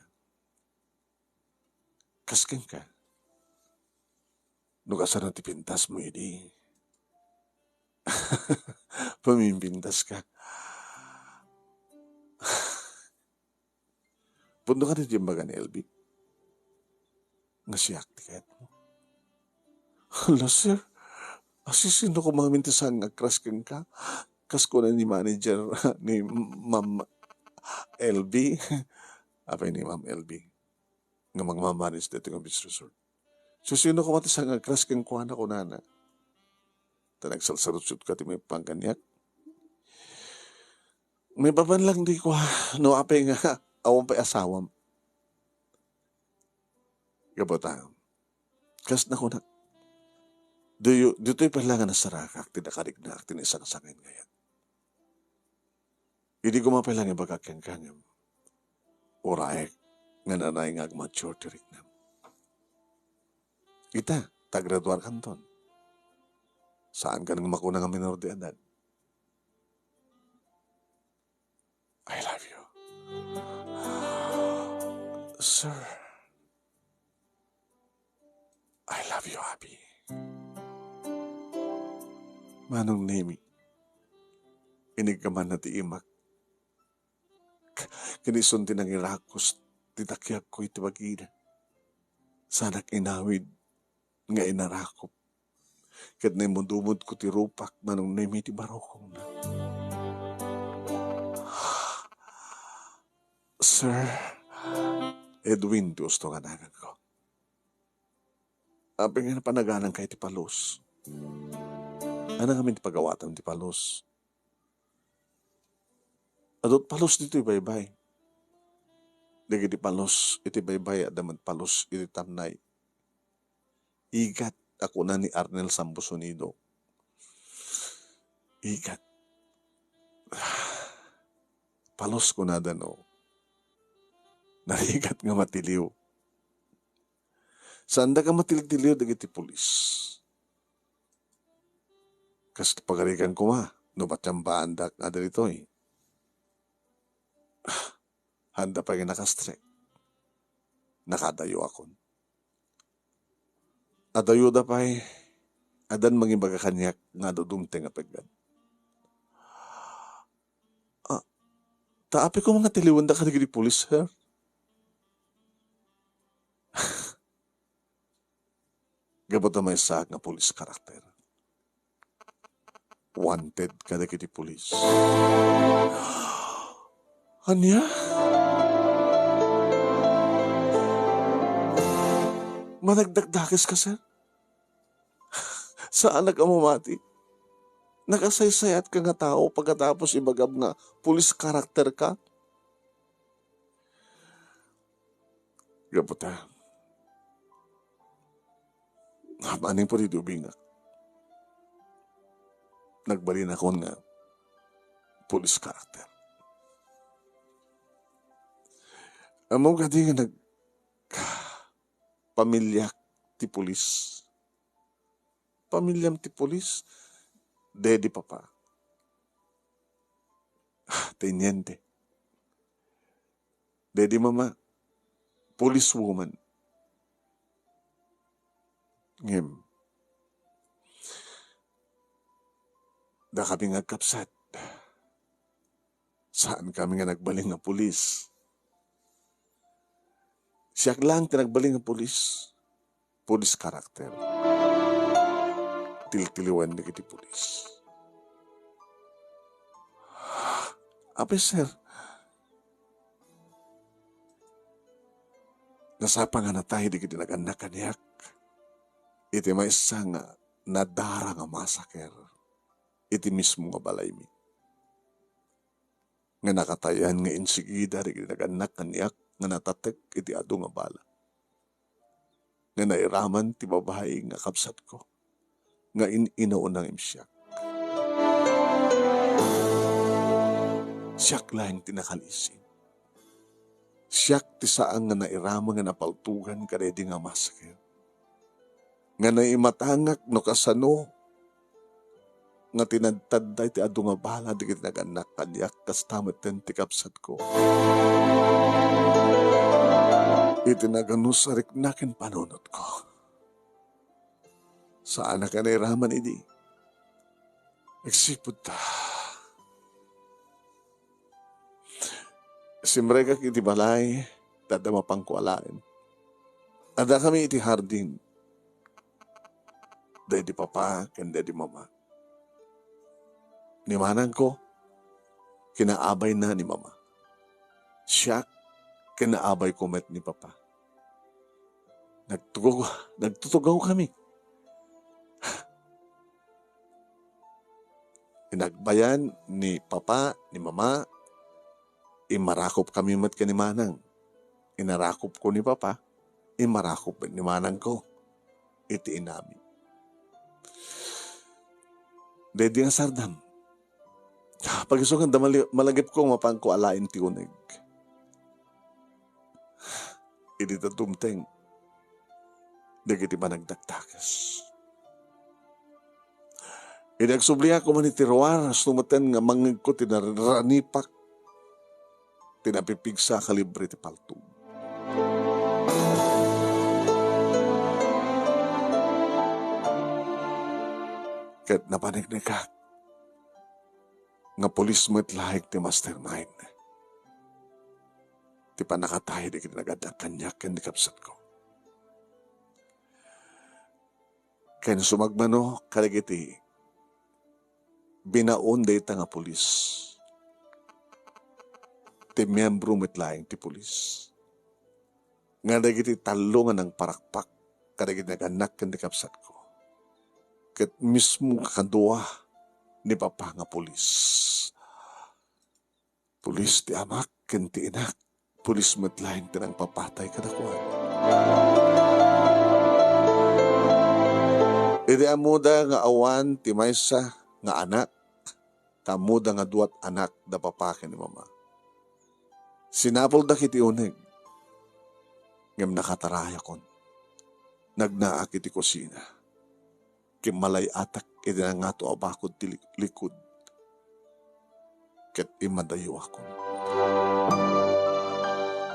Kas kenka. No kasano ti pintas mo idi? Pamimpintas ka. Pudno ka di imbaga ni L B? Nga siak ti kayat mo. Hala, sir. Asisino ko mamin ti saan nga agkras kenka? Kas kuna ni manager ni Ma'am L B. Apay ni Ma'am L B. Nga magmamanage dito nga beach resort. So, sino ko mati saan nga agkras kenkuana kunana? Ta nagsalsarutsot ka ti may pangkaniak. May papan lang di ko, no apay nga, awan pay asawam. Gabata, kas na kunak, diyo, ditoy pala nga nasarakak, ti nakarignak, ti naisangsangen ngayan. Idi gumapay lang ibagak ken kangem, uraek nga nanay nga agmature ti riknam. Ita, tagraduar kanton. Saan ka nang makuna nga minor de edad? I love you. Sir, I love you, Abby. Manong Nemi, inigkaman na ti imak. K-, kinisun ti nangirakos ti takiagko iti bagina. Sanak inawid nga inarakop. Ket naimudumod ko ti rupak, Manong Nemi, ti barukongna. Sir, Edwin ti usto nga naganko. Apay nga napanagananka iti palus? Ania ngamin ti pagawatam ti palus? Adut palus ditoy baybay. Dagiti palus iti baybay, adda met palus iti tamnay. Igat a kuna ni Arnel Sambusonido. Igat. Palus kunada no narigat nga matiliw. Saanda nga matiltiliw dagiti pulis. Kas pagarigan koma, no matsambaandak nga ditoy. Handa pay nga nakastrek. Nakadayo akon. Adayoda pay, addan mangibaga kaniak nga adu dumteng a peggat. Ah, ta apay koma nga tiliwenda kadagiti pulis, sir? Gapu ta maysaak nga pulis karakter. Wanted kadagiti pulis. Ania? Managdakdakes ka, sir? Saanak a mamati. Nakasaysayat ka nga tao pagkatapos ibagam nga pulis karakter ka? Gapu ta, maning pudidi ubingak, nagbalinakon nga pulis karakter. Ammom kadi nga nag-, pamiliak ti pulis? Pamiliam ti pulis? Dedi papa. Ah, teniente. Dedi mama, policewoman. Ngem, dakami nga agkabsat, saankami nga nagbalin nga pulis. Siak laeng ti nagbalin nga pulis. Pulis karakter. Tiltiliwen dagiti pulis. Apay, sir, nasapa nga natay dagiti nagannak kaniak iti maysa nga nadara nga masaker iti mismo nga balaymi, nga nakatayan nga insigida dagiti nagannak kaniak nga natatek iti adu nga bala, nga nairaman ti babai nga kabsatko, nga in-inauna ngem siak. Siak laeng ti nakalisin. Siak ti saan nga nairaman nga napaltugan kadaydi nga masaker, nga naimatangak no kasano nga tinadtadda iti adu nga bala dagiti nagannak kaniak, kasta metten ti kabsatko iti naganus a rikna ken panunotko. Saanak a nairaman idi. Agsipud ta, simrekak iti balay, ta adda mapanko alaen. Addakami iti hardin, daydi papa ken daydi mama. Ni manangko, kinaabayna ni mama. Siak, kinaabayko met ni papa. Nagtugaw-, nagtutugawkami. Inagbayan ni papa, ni mama, immarakopkami met ken ni manang. Inarakopko ni papa, immarakop met ni manangko iti inami. Daydi nga sardam, pagisungan da mali-, malagipko nga mapanko alaen ti uneg. Idi ta dumteng dagiti panagdakdakes. Idi agsubliak man iti ruar, isu metten nga mangngegko ti naranipak ti napipigsa a kalibre ti paltog. Ket napaneknekak nga pulis met laeng ti mastermind ti pannakatay dagiti nagannak kaniak ken ni kabsatko. Ken sumagmamano kadagiti binaon dayta nga pulis, ti miembro met laeng ti pulis, nga dagiti tallo nga nangparakpak kadagiti nagannak ken ni kabsatko, ket mismo kadua ni papa nga pulis. Pulis ti amak ken ti inak, pulis met laeng ti nangpapatay kadakuada. Idi ammoda nga awan ti maysa nga anak, ta ammoda nga duat anak da papa ken ni mama, sinapulda iti uneg, ngem nakatarayakon. Nagnaak iti kusina. Kimmalay-atak iti nangato a bakod ti li-, likud, ket immadayuakon.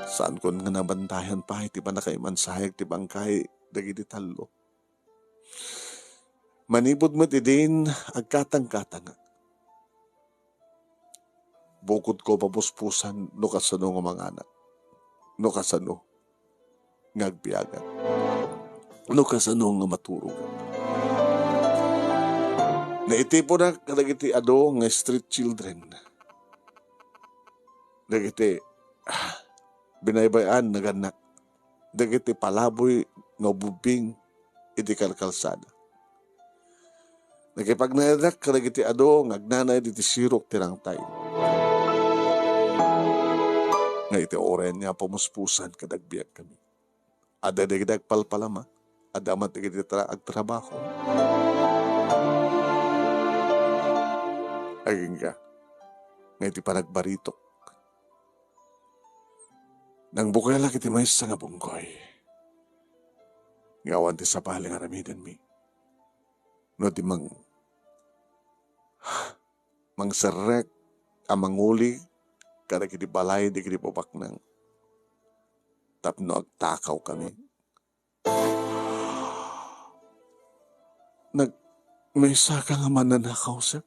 Saankon nga nabantayan pay ti pannakaimansayag ti bangkay dagiti tallo. Manipud met idin, agkatangkatangak. Bukodko a papuspusan no kasano nga manganak, no kasano nga agbiagak, no kasano nga maturogan. Naitiponak kadagiti adu nga street children. Dagiti, ah, binaybay-an nga nagannak. Dagiti palaboy nga ububbing iti kalkalsada. Nakipagnaedak kadagiti adu nga agnanaed iti sirok ti rangtay. Nga iti uray ania a pamuspusan ket agbiagkami. Adda dagiti agpalpalama, adda met dagiti tra-, agtrabaho. Agingga, nga iti panagbaritok, nangbukelak iti maysa nga bunggoy nga awan ti sabali nga aramidenmi. No di mang-, mangserrek a manguli kadagiti balay dagiti babaknang tapno agtakawkami. Nag-, maysaka nga mannanakaw, sir?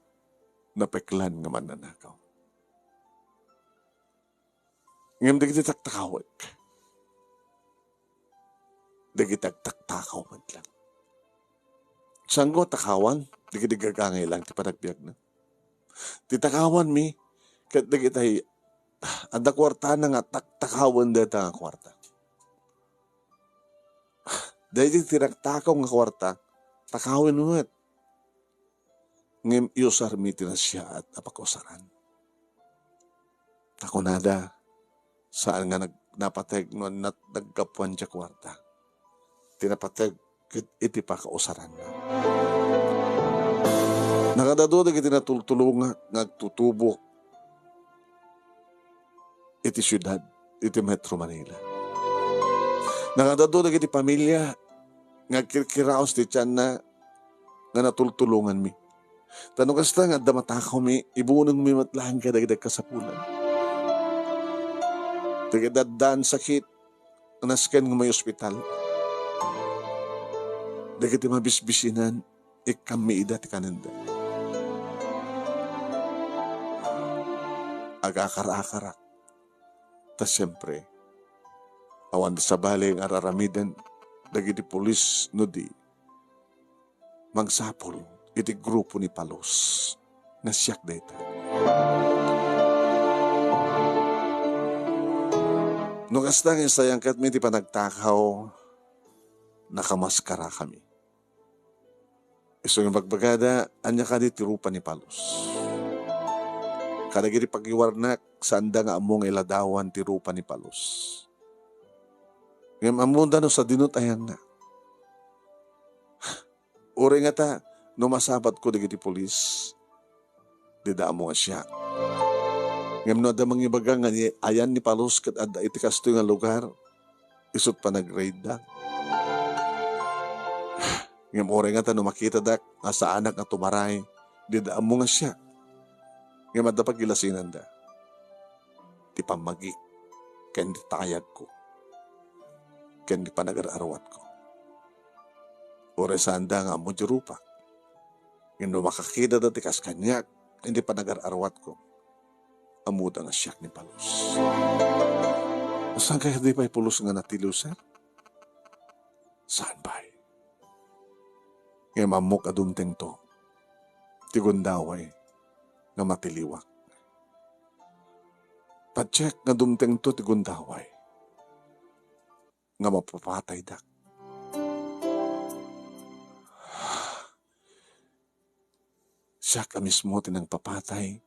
Napeklan nga mannanakaw. Ngem dagiti taktakawek, dagiti agtaktakaw met lang. Saanko a takawan dagiti gagangay lang ti panagbiagna. Ti takawanmi, ket dagiti adda kuartana nga taktakawenda dayta nga kuarta. Daydi tinaktakaw nga kuarta, takawen met. Ngem iusarmi ti nasiaat a pakausaran. Ta kunada, saan nga nag-, napateg no nat-, naggapuan ti kuarta. Ti napateg ket iti pakausaranna. Nakadadu dagiti natultulongak nga agtutubo iti siudad, iti Metro Manila. Nakadadu dagiti pamilya nga agkirkiraos ti tianna nga natultulonganmi. Ta no kasta nga adda matakawmi, ibunongmi met laeng kadagiti agkasapulan. Dagiti addaan sakit, nasken nga umayospital. Dagiti mabisbisinan, ikkammi ida ti kanenda. Agakar-akarak. Ta siempre, awan ti sabali nga ar-aramiden dagiti pulis no di mangsapul iti grupo ni Palos nga siak dayta. No kasta nga insayangkatmi ti panagtakaw, nakamaskarakami. Isu nga ibagbagada, ania kadi ti rupa ni Palos? Kadagiti pagiwarnak, saanda nga ammo nga iladawan ti rupa ni Palos. Ngem ammoda no sadino ti ayanna. Uray ngata, no masabatko dagiti pulis, dida ammo nga siak. Ngem no adda mangibaga nga ni-, ayan ni Palos ket adda iti kastoy nga lugar, isut' panagraidda. Ngem uray ngata no makitadak nga saanak nga tumaray, dida ammo nga siak. Ngem adda pagilasinanda. Ti pammagik, ken ti tayagko, ken ti panagar-arwatko. Uray saanda nga ammo ti rupak. Ngem no makakitada ti kas kaniak, ken ti panagar-arwatko, ammoda nga siak ni Palos. Saan kaya di pay pulos nga natiliw, sir? Saan pay? Ngem ammok a dumtengto ti gundaway nga matiliwak. Patiek nga dumtengto ti gundaway nga mapapataydak. Siak a mismo ti nangpapatay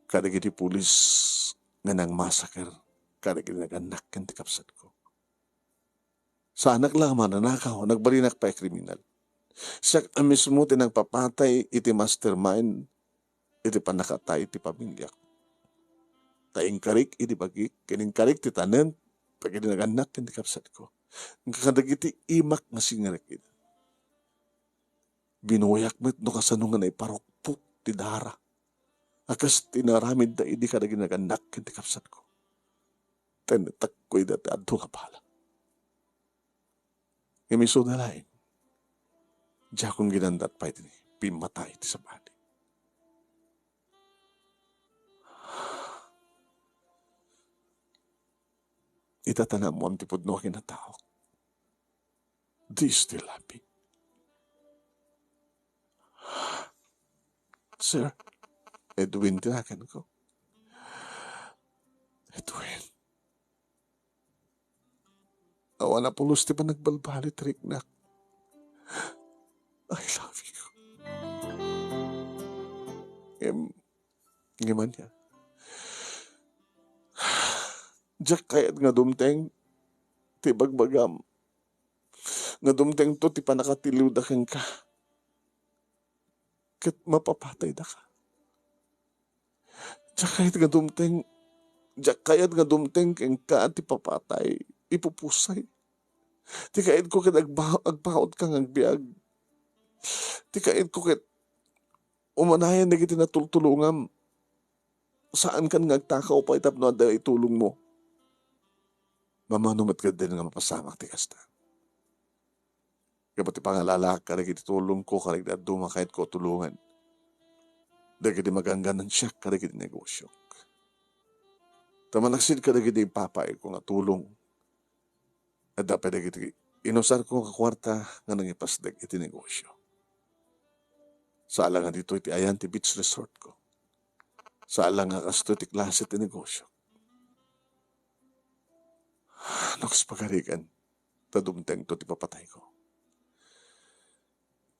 kadagiti pulis nga nangmasaker kadagiti nagannak ken ti kabsatko. Saanak la a mananakaw, nagbalinak pay a kriminal. Siak a mismo ti nangpapatay iti mastermind iti pannakatay iti pamiliak. Ta inkarik iti bagik, ken inkarik ti tanem, dagiti nagannak ken ti kabsatko. Ngem kadagiti imak nga singrek ida. Binuyak met no kasano nga naiparukpok ti dara a kas ti inaramidda idi kadagiti nagannak ken ti kabsatko. Tennetekko ida ti adu nga bala. Ngem isuda laeng, Diakon ginandat pay ti pimmatay ti sabali. Ita ta naammoam ti pudno a kinataok. Do you still love me? Sir, Edwin ti naganko. Edwin. Awan a pulos ti panagbalbaliw ti riknak. I love you. Ngem, ngem ania? Diak kayat nga dumteng ti ibagbagam nga dumtengto ti pannakatiliwda kenka ket mapapataydaka. Diak kayat nga dumteng, diak kayat nga dumteng kenka ti papatay, ipupusay. Ti kayatko ket agba-, agpaotka nga agbiag. Ti kayatko ket umanayan dagiti natultulongam. Saankan nga agtakaw pay tapno adda itulongmo. Mamano met ketdin nga mapasamak ti kasta. Gapu ti pangalalaak kadagiti tulongko kadagiti dadduma a kayatko a tulongan. Dagiti magangganan siak kadagiti negosiok. Ta manaksid kadagiti ipapaayko nga tulong, adda pay dagiti inusarko nga kuarta nga nangipasdek iti negosio. Saan la nga ditoy ti ayan ti beach resortko. Saan la nga kastoy ti klase ti negosio. No kas pagarigan, ta dumtengto ti papatayko.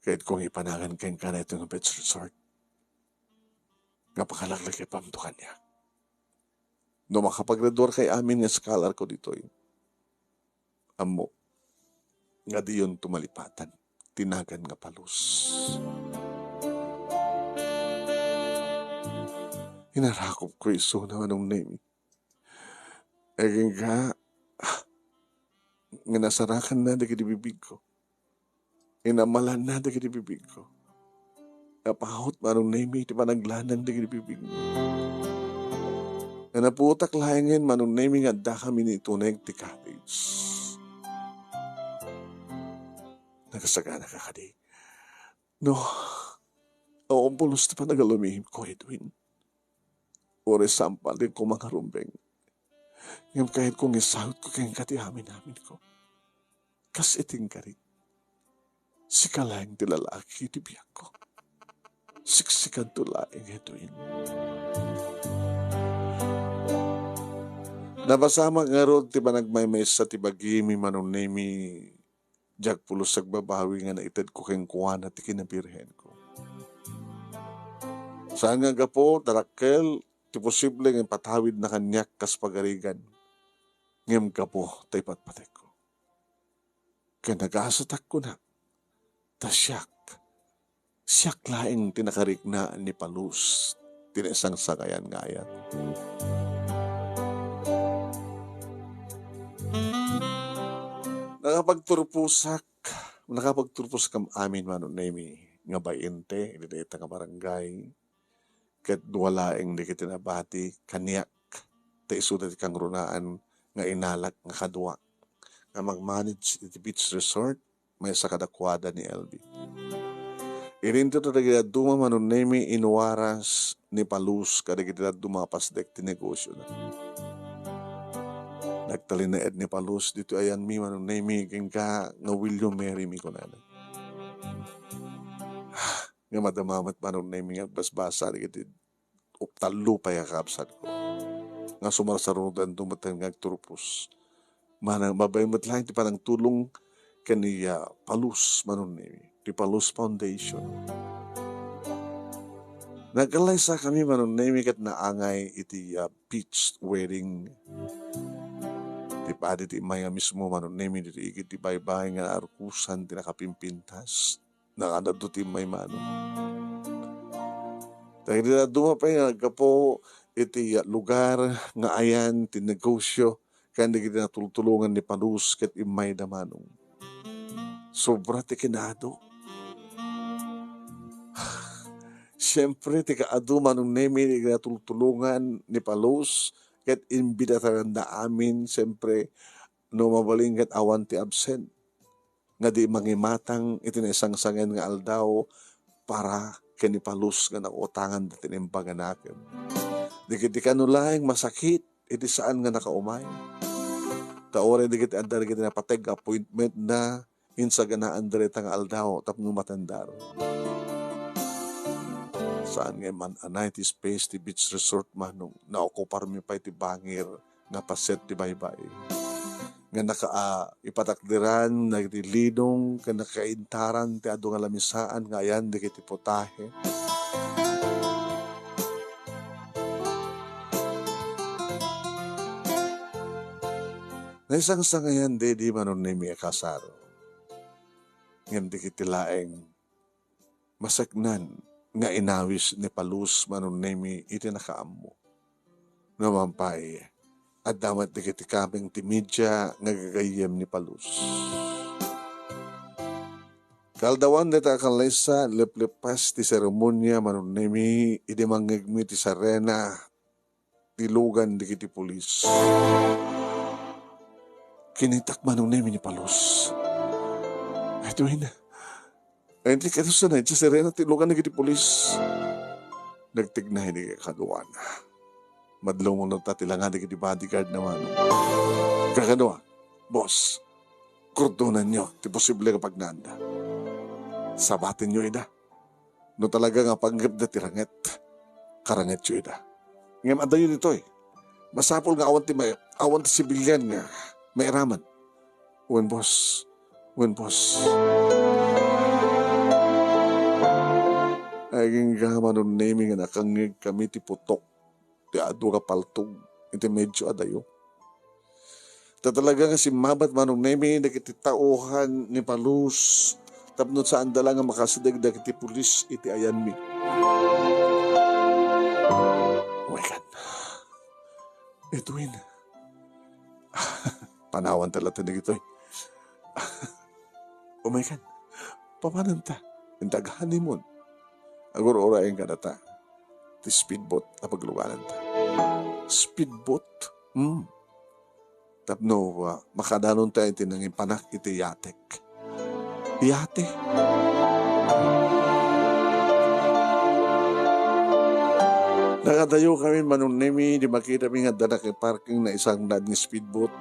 Kayatko nga ipanagan kenka daytoy nga beach resort nga pakalaklakipamto kaniak. No makapaggraduarkay amin nga scholarko ditoy, ammok nga diyonto malipatan ti nagan nga Palus. Inarakopko isuna, Manong Nemi. Agingga nga nasarakanna dagiti bibigko. Inamalanna dagiti bibigko. Napaut, Manong Nemi, ti panaglanang dagiti bibigmo. Nga naputak laengen, Manong Nemi, nga addakami ni Tuneg ti cottage. Nagasaganaka kadi? No, awan pulos ti panagalumihimko, Edwin. Uray saan pay ti kumangarumbeng. Ngem kayatko nga isawatko kenka ti amin-aminko. Kas iti inkari, sika laeng ti lalaki ti biagko. Siksikanto laeng, Edwin. Napasamak ngarud ti panagmaymaysa ti bagimi, Manong Nemi. Diak pulos agbabawi nga naitedko kenkuana ti kinabirhenko. Saan nga gapu ta dakkel ti posible nga ipatawidna kaniak kas pagarigan, ngem gapu ta ipatpatekko. Ken nagasatak kuna, ta siak, siak laeng ti nakariknaan ni Palus ti naisangsangayan nga ayat. Nakapagturposak, nakapagturposkam amin, Manong Nemi, nga bainte iti dayta nga barangay, ket dua laeng dagiti nabati kaniak ta isuda ti kangrunaan nga inalak nga kadua nga mag-manage iti beach resort, maysa kadakuada ni L B. Idinto dagiti dadduma, Manong Nemi, inuaras ni Palus kadagiti dadduma a pasdek ti negosiona. Nagtalinaed ni Palus ditoy ayanmi, Manong Nemi, agingga nga will you marry me, kunana. Nga madama met, Manong Nemi, nga agbasbasa dagiti tallo pay a kabsatko nga sumarsarunodanto met nga agturpos. Manang, babaen met laeng ti panangtulong ken ni, ah, Palus, Manong Nemi, ti Palus Foundation. Nagkallaysakami, Manong Nemi, ket naangay iti, ah, beach wedding. Ti padi ti immay nga mismo, Manong Nemi, ditoy igid ti baybay nga naarkusan ti nakapimpintas. Nakaadto ti immay, Manong. Dagiti dadduma pay nga naggapu iti lugar nga ayan ti negosio ken dagiti natultulongan ni Palus ket immayda, Manong. Sobra ti kinaadu. Siempre, ti kaadu, Manong Nemi, dagiti natultulongan ni Palus ket imbidatananda amin, siempre, no mabalin ket awan ti absent. nga di mangimatang iti naisangsangayan nga aldaw para ken ni Palus nga nakutangan dagiti naimbag a nakem. Dagiti kano laeng masakit iti saan nga nakaumay. Ta uray dagiti adda dagiti napateg nga appointment na insaganaan dayta nga aldaw tapno matendar. Saan nga man-anay ti space ti beach resort, Manong, naokuparmi pay ti bangir nga paset ti baybay nga naka, ah, ipatakderan dagiti linong ken nakaintaran ti adu nga lamisaan nga ayan dagiti putahe. Naisangsangayan daydi Manong Nemi a kasaro. Ngem dagiti laeng maseknan nga inawis ni Palus Manong Nemi iti nakaammo. Numan pay, adda met dagiti kameng ti media nga gagayyem ni Palus. Kaaldawan dayta a kallaysa, leplepas ti seremonia Manong Nemi idi mangngegmi ti sirena ti lugan dagiti pulis. Kinitak Manong Nemi ni Palus. Edwin, ay, ti kadusa na, ti sirena ti lugan dagiti pulis. Nagtignay ni kakaduana. Madlumon ta ti langa dagiti bodyguard na Manong. Kakadua, boss, kordonanyo ti posible nga pagnaanda. Sabatenyo ida. No talaga nga panggepda ti ranget, karangetyo ida. Ngem adayo ditoy. Masapul nga awan ti may-, awan ti sibilian nga mairaman. Wen, boss. Wen, boss. Agingga Manong Nemi nga nakangngeg kami ti putok ti adu nga paltog iti medio adayo. Ta talaga nga simmabat Manong Nemi dagiti tauhan ni Palus tapno saanda la nga makasideg dagiti pulis iti ayanmi. Oh my God. Edwin. Panawan ta latta dagitoy. Oh my God. Pamananta? Inta ag-honeymoon. Agur-urayen kadata ti speedboat a paglugananta. Speedboat? Hmm. Tapno, ah, makadanonta iti nangipanak iti yatek. Yate? Nakadayo kami Manong Nemi, di makitami nga adda nakiparking na isang daan nga speedboat.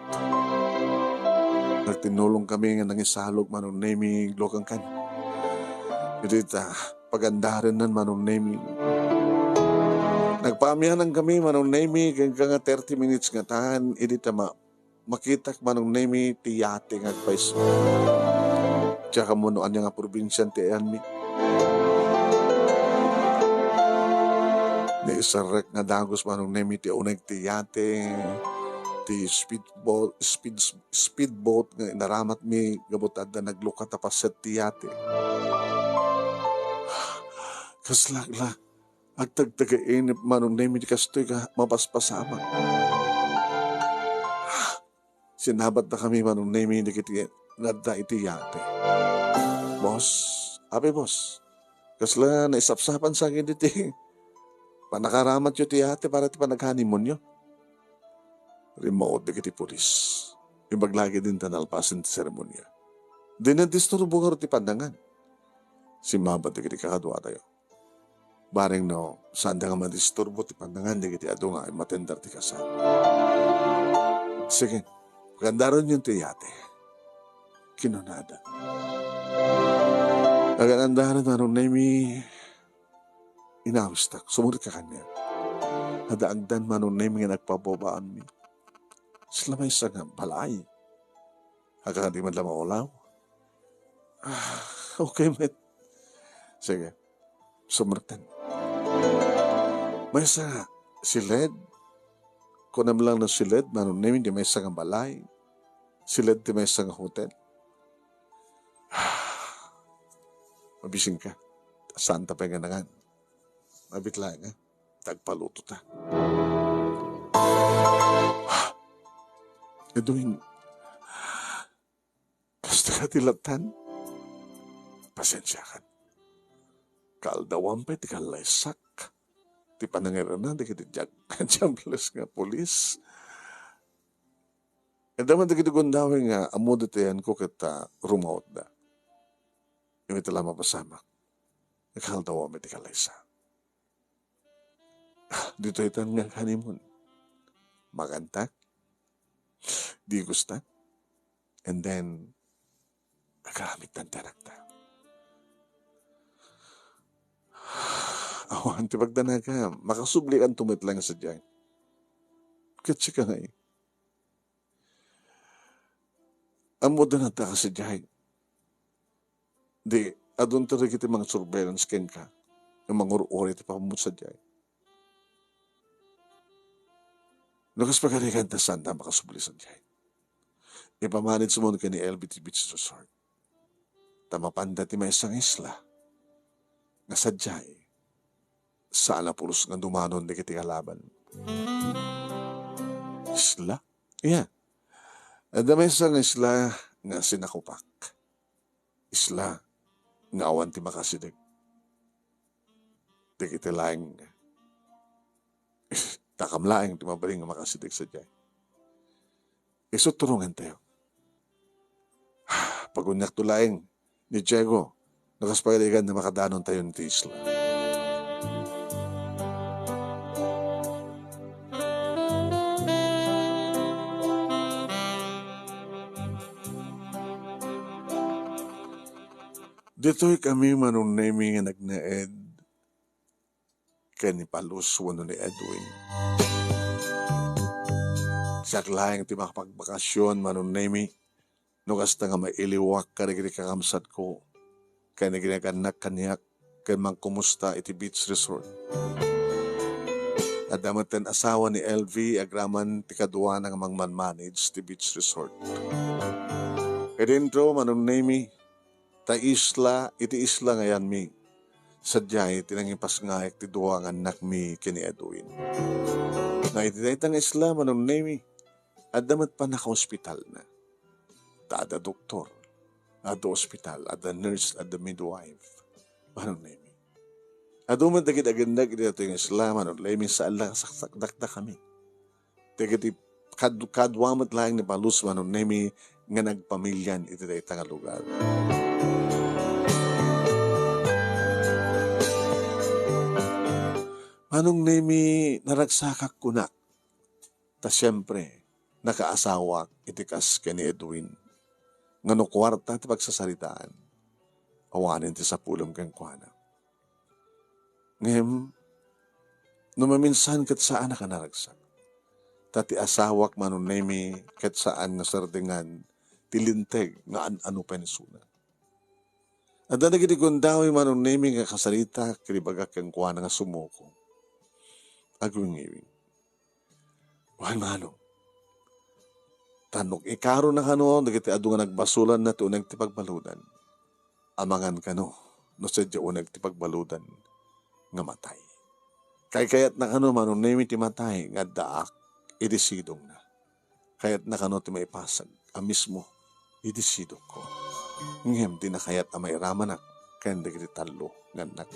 Nagtinulong kami nga nangisalog Manong Nemi, lukankan. Iti ta, pagandarennan Manong Nemi. Nagpaamianan kami Manong Nemi, ken ka nga thirty minutes ngatan, idi ta ma-, makitak Manong Nemi ti yate nga agpayso. Diak ammo no ania nga probinsian ti ayanmi. Naiserrek nga dagus Manong Nemi ti uneg ti yate, ti speedboat, speed, speedboat nga inaramatmi gapu ta adda naglukat a paset ti yate. Kaslak la, agtagtagainep Manong Nemi ti kastoy nga mapaspasamak. Sinabatda kami Manong Nemi dagiti nga adda iti yate. Boss, abi boss, kasla naisapsapan sa akin iti panakaramatyo ti yate para ti panag-honeymoonyo. Rimmuar dagiti pulis. Imbag la ket dinta nalpasen ti seremonia. Di nagdisturbo ngarud ti pandangan. Simmabat dagiti kakaduatayo. Bareng no, saanda nga madisturbo ti pandangan dagiti adu nga immatender ti kasal. Sige, pagandarenyon ti yate. Kinunada. Agan-andaren Manong Nemi, inawistak, sumurekka kaniak. Adda agdan Manong Nemi nga nagpababaanmi. Sila maysa nga balay. Agka di man la maulaw. Ah, okay met. Sige. Sumrektan. Maysa siled. Kunam lang no siled, Manong Nemi, di maysa nga balay. Siled ti maysa nga hotel. Mabisin ka. Saan ta pay nga nangan? Mabit laeng, eh. Tagpaluto ta. Edwin, kasta ka ti latan? Pasensiakan. Kaaldawan pay ti kallaysak ti panangirenan dagiti diag-, diables nga pulis. Adda met dagiti gundaway nga ammo ditoy ayanko ket, ah, rumawotda. Immay ta la mapasamak, nagkaldawam iti kalaysa. Ditoy tan nga honeymoon. Makantak, digustak, and then, agaramidtan ti anakta. Awan ti pagdanagam, makasublikanto met laeng sadiay. Ket sika ngay, ammoda nata ka sadiay. Di, adunto dagiti mangsurveillance kenka, nga mangur-uri iti pamammomi sadiay. No kas pagarigan ta saanda makasubli sadiay, ipamanage mon ken ni L V ti beach resort. Ta mapanda ti maysa nga isla nga sadiay, saan a pulos nga dumanon dagiti kalaban. Isla? Yeah. Adda maysa nga isla nga sinakupak. Isla nga awan ti makasideg. Dagiti laeng, takam laeng ti mabalin nga makasideg sadiay. Isu turongantayo. Paguniakto laeng ni Diego, no kas pagarigan nga makadanontayon iti isla. Ditoy kami, Manong Nemi, nga nagnaed ken ni Palus wenno ni Edwin. Siak laeng ti makapagbakasyon, Manong Nemi, no kasta nga mailiwak kadagiti kakabsatko ken dagiti nagannak kaniak ken mangkumusta iti beach resort. Adda metten asawa ni L V agraman ti kaduana nga mangmanmanage ti beach resort. Idinto, Manong Nemi, ta isla, iti isla nga ayanmi, sadiay ti nangipasngaek ti dua nga annakmi ken ni Edwin. Nga iti dayta nga isla, Manong Nemi, adda met pannakaospitalna. Ta adda doktor, adda ospital, adda nurse, adda midwife, Manong Nemi. Adu met dagiti agindeg iti daytoy nga isla, Manong Nemi, saan la nga saksakdakdakami. Dagiti kad-, kadua met laeng ni Palus, Manong Nemi, nga nagpamilian iti dayta nga lugar. Manong Nemi, naragsakak kunak. Ta siempre, nakaasawak iti kas ken ni Edwin. Nga no kuarta ti pagsasaritaan, awanen ti sapulem kenkuana. Ngem, no maminsan ket saanak a naragsak. Ta ti asawak, Manong Nemi, ket saan nga serdengan ti linteg nga an-ano pay isuna. Adda dagiti gundaway, Manong Nemi, nga kasaritak ken ibagak kenkuana nga sumuko. Agwingiwing. Wen, Manong, ta no ikarona kano dagiti adu nga nagbasolanna ti uneg ti pagbaludan, amangan kano no sadiay uneg ti pagbaludan nga matay. Kaykayatna kano, Manong Nemi, ti matay nga addaak iti sidongna. Kayatna kano ti maipasag a mismo iti sidongko. Ngem dina kayat a mairamanak ken dagiti tallo nga annak.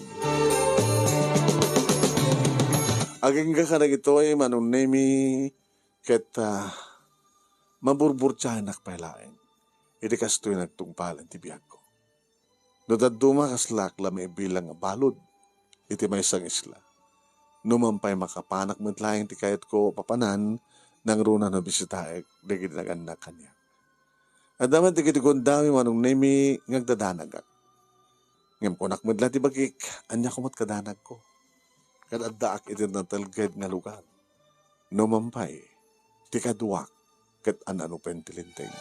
Agingga kadagitoy, Manong Nemi, ket, ah, maburburtianak pay laeng iti kastoy nga agtungpalen ti biagko. No dadduma, kaslak la maibilang a balud iti maysa nga isla. Numan pay, makapanak met laeng ti kayatko a papanan nangruna no bisitaek dagiti nagannak kaniak. Adda met dagiti gundaway, Manong Nemi, nga agdadanagak. Ngem kunak met la ti bagik, ania koma ti kadanagko? Ket addaak iti natelged nga lugar. Numan pay, ti kaduak ket an-ano pay ti linteg.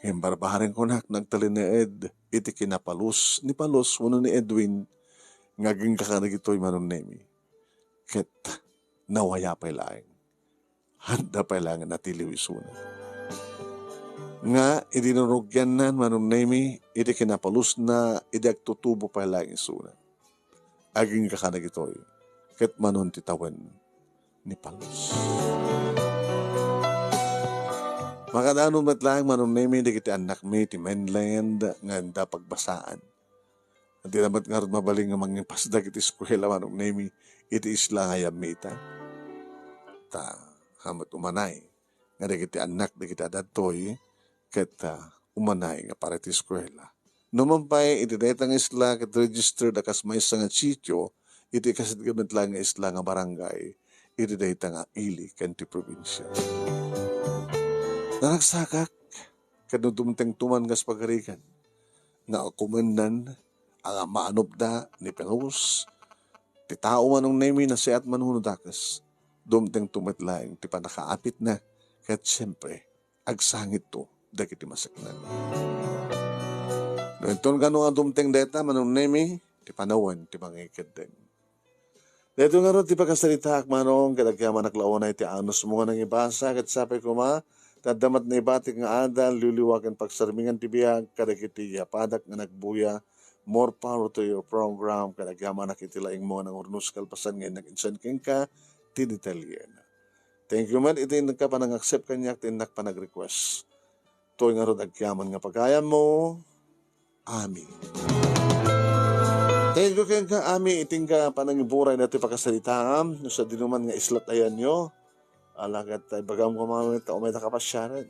Ngem barbareng kunak nagtalinaed iti kinapalus ni Palus wenno ni Edwin nga agingga kadagitoy, Manong Nemi. Ket nawaya pay laeng. Adda pay laeng natiliw isuna. Nga idi narugiannan, Manong Nemi, iti kinapalusna, idi agtutubo pay laeng isuna. Agingga kadagitoy, ket Manong ti tawen ni Palus. Makadanon met laeng, Manong Nemi, dagiti annakmi ti mainland nga adda pagbasaan. Dina met ngarud mabalin nga mangipasda iti eskuela, Manong Nemi, iti isla nga ayanmi ita. Ta, ket umanay nga dagiti annak dagiti adadtoy ket, ah, umanay nga para iti eskuela. Numan pay, iti dayta nga isla ket registered a kas maysa nga sitio iti kasadgamet laeng nga isla nga barangay iti dayta nga ili ken ti probinsia. Naragsakak ket no dumtengto man nga pagarigan nga kumennan a maanupda ni Perus, ti tao manong Nemi nasayaat manunot dakes, dumtengto met laeng ti pannakaapitna, ket siempre, agsangitto dagiti maseknan. No inton kano nga dumteng dayta, manong Nemi, ti panawen ti mangikeddeng. Daytoy ngarud ti pakasaritaak, manong, ket agyamanak la unay ti anusmo nga nangibasa, ket sapay koma, ta adda met naibatik nga adal, liwliwa ken pagsarmingan ti biag kadagiti yapadak nga nagbuya. More power to your program, ket agyamanak iti laingmo nga nangurnos kalpasan nga innak insan kenka ti detalyen. Thank you met iti innak panang-accept kaniak ti innak panag-request. Toy ngarud agyaman nga pagayammo. Ami. Thank you kenka, Ami, iti nga panangiburay na ti pakasaritaam. No sadinoman nga islat ayanyo, ala ket ibagam koma ta umayda kapasiaren.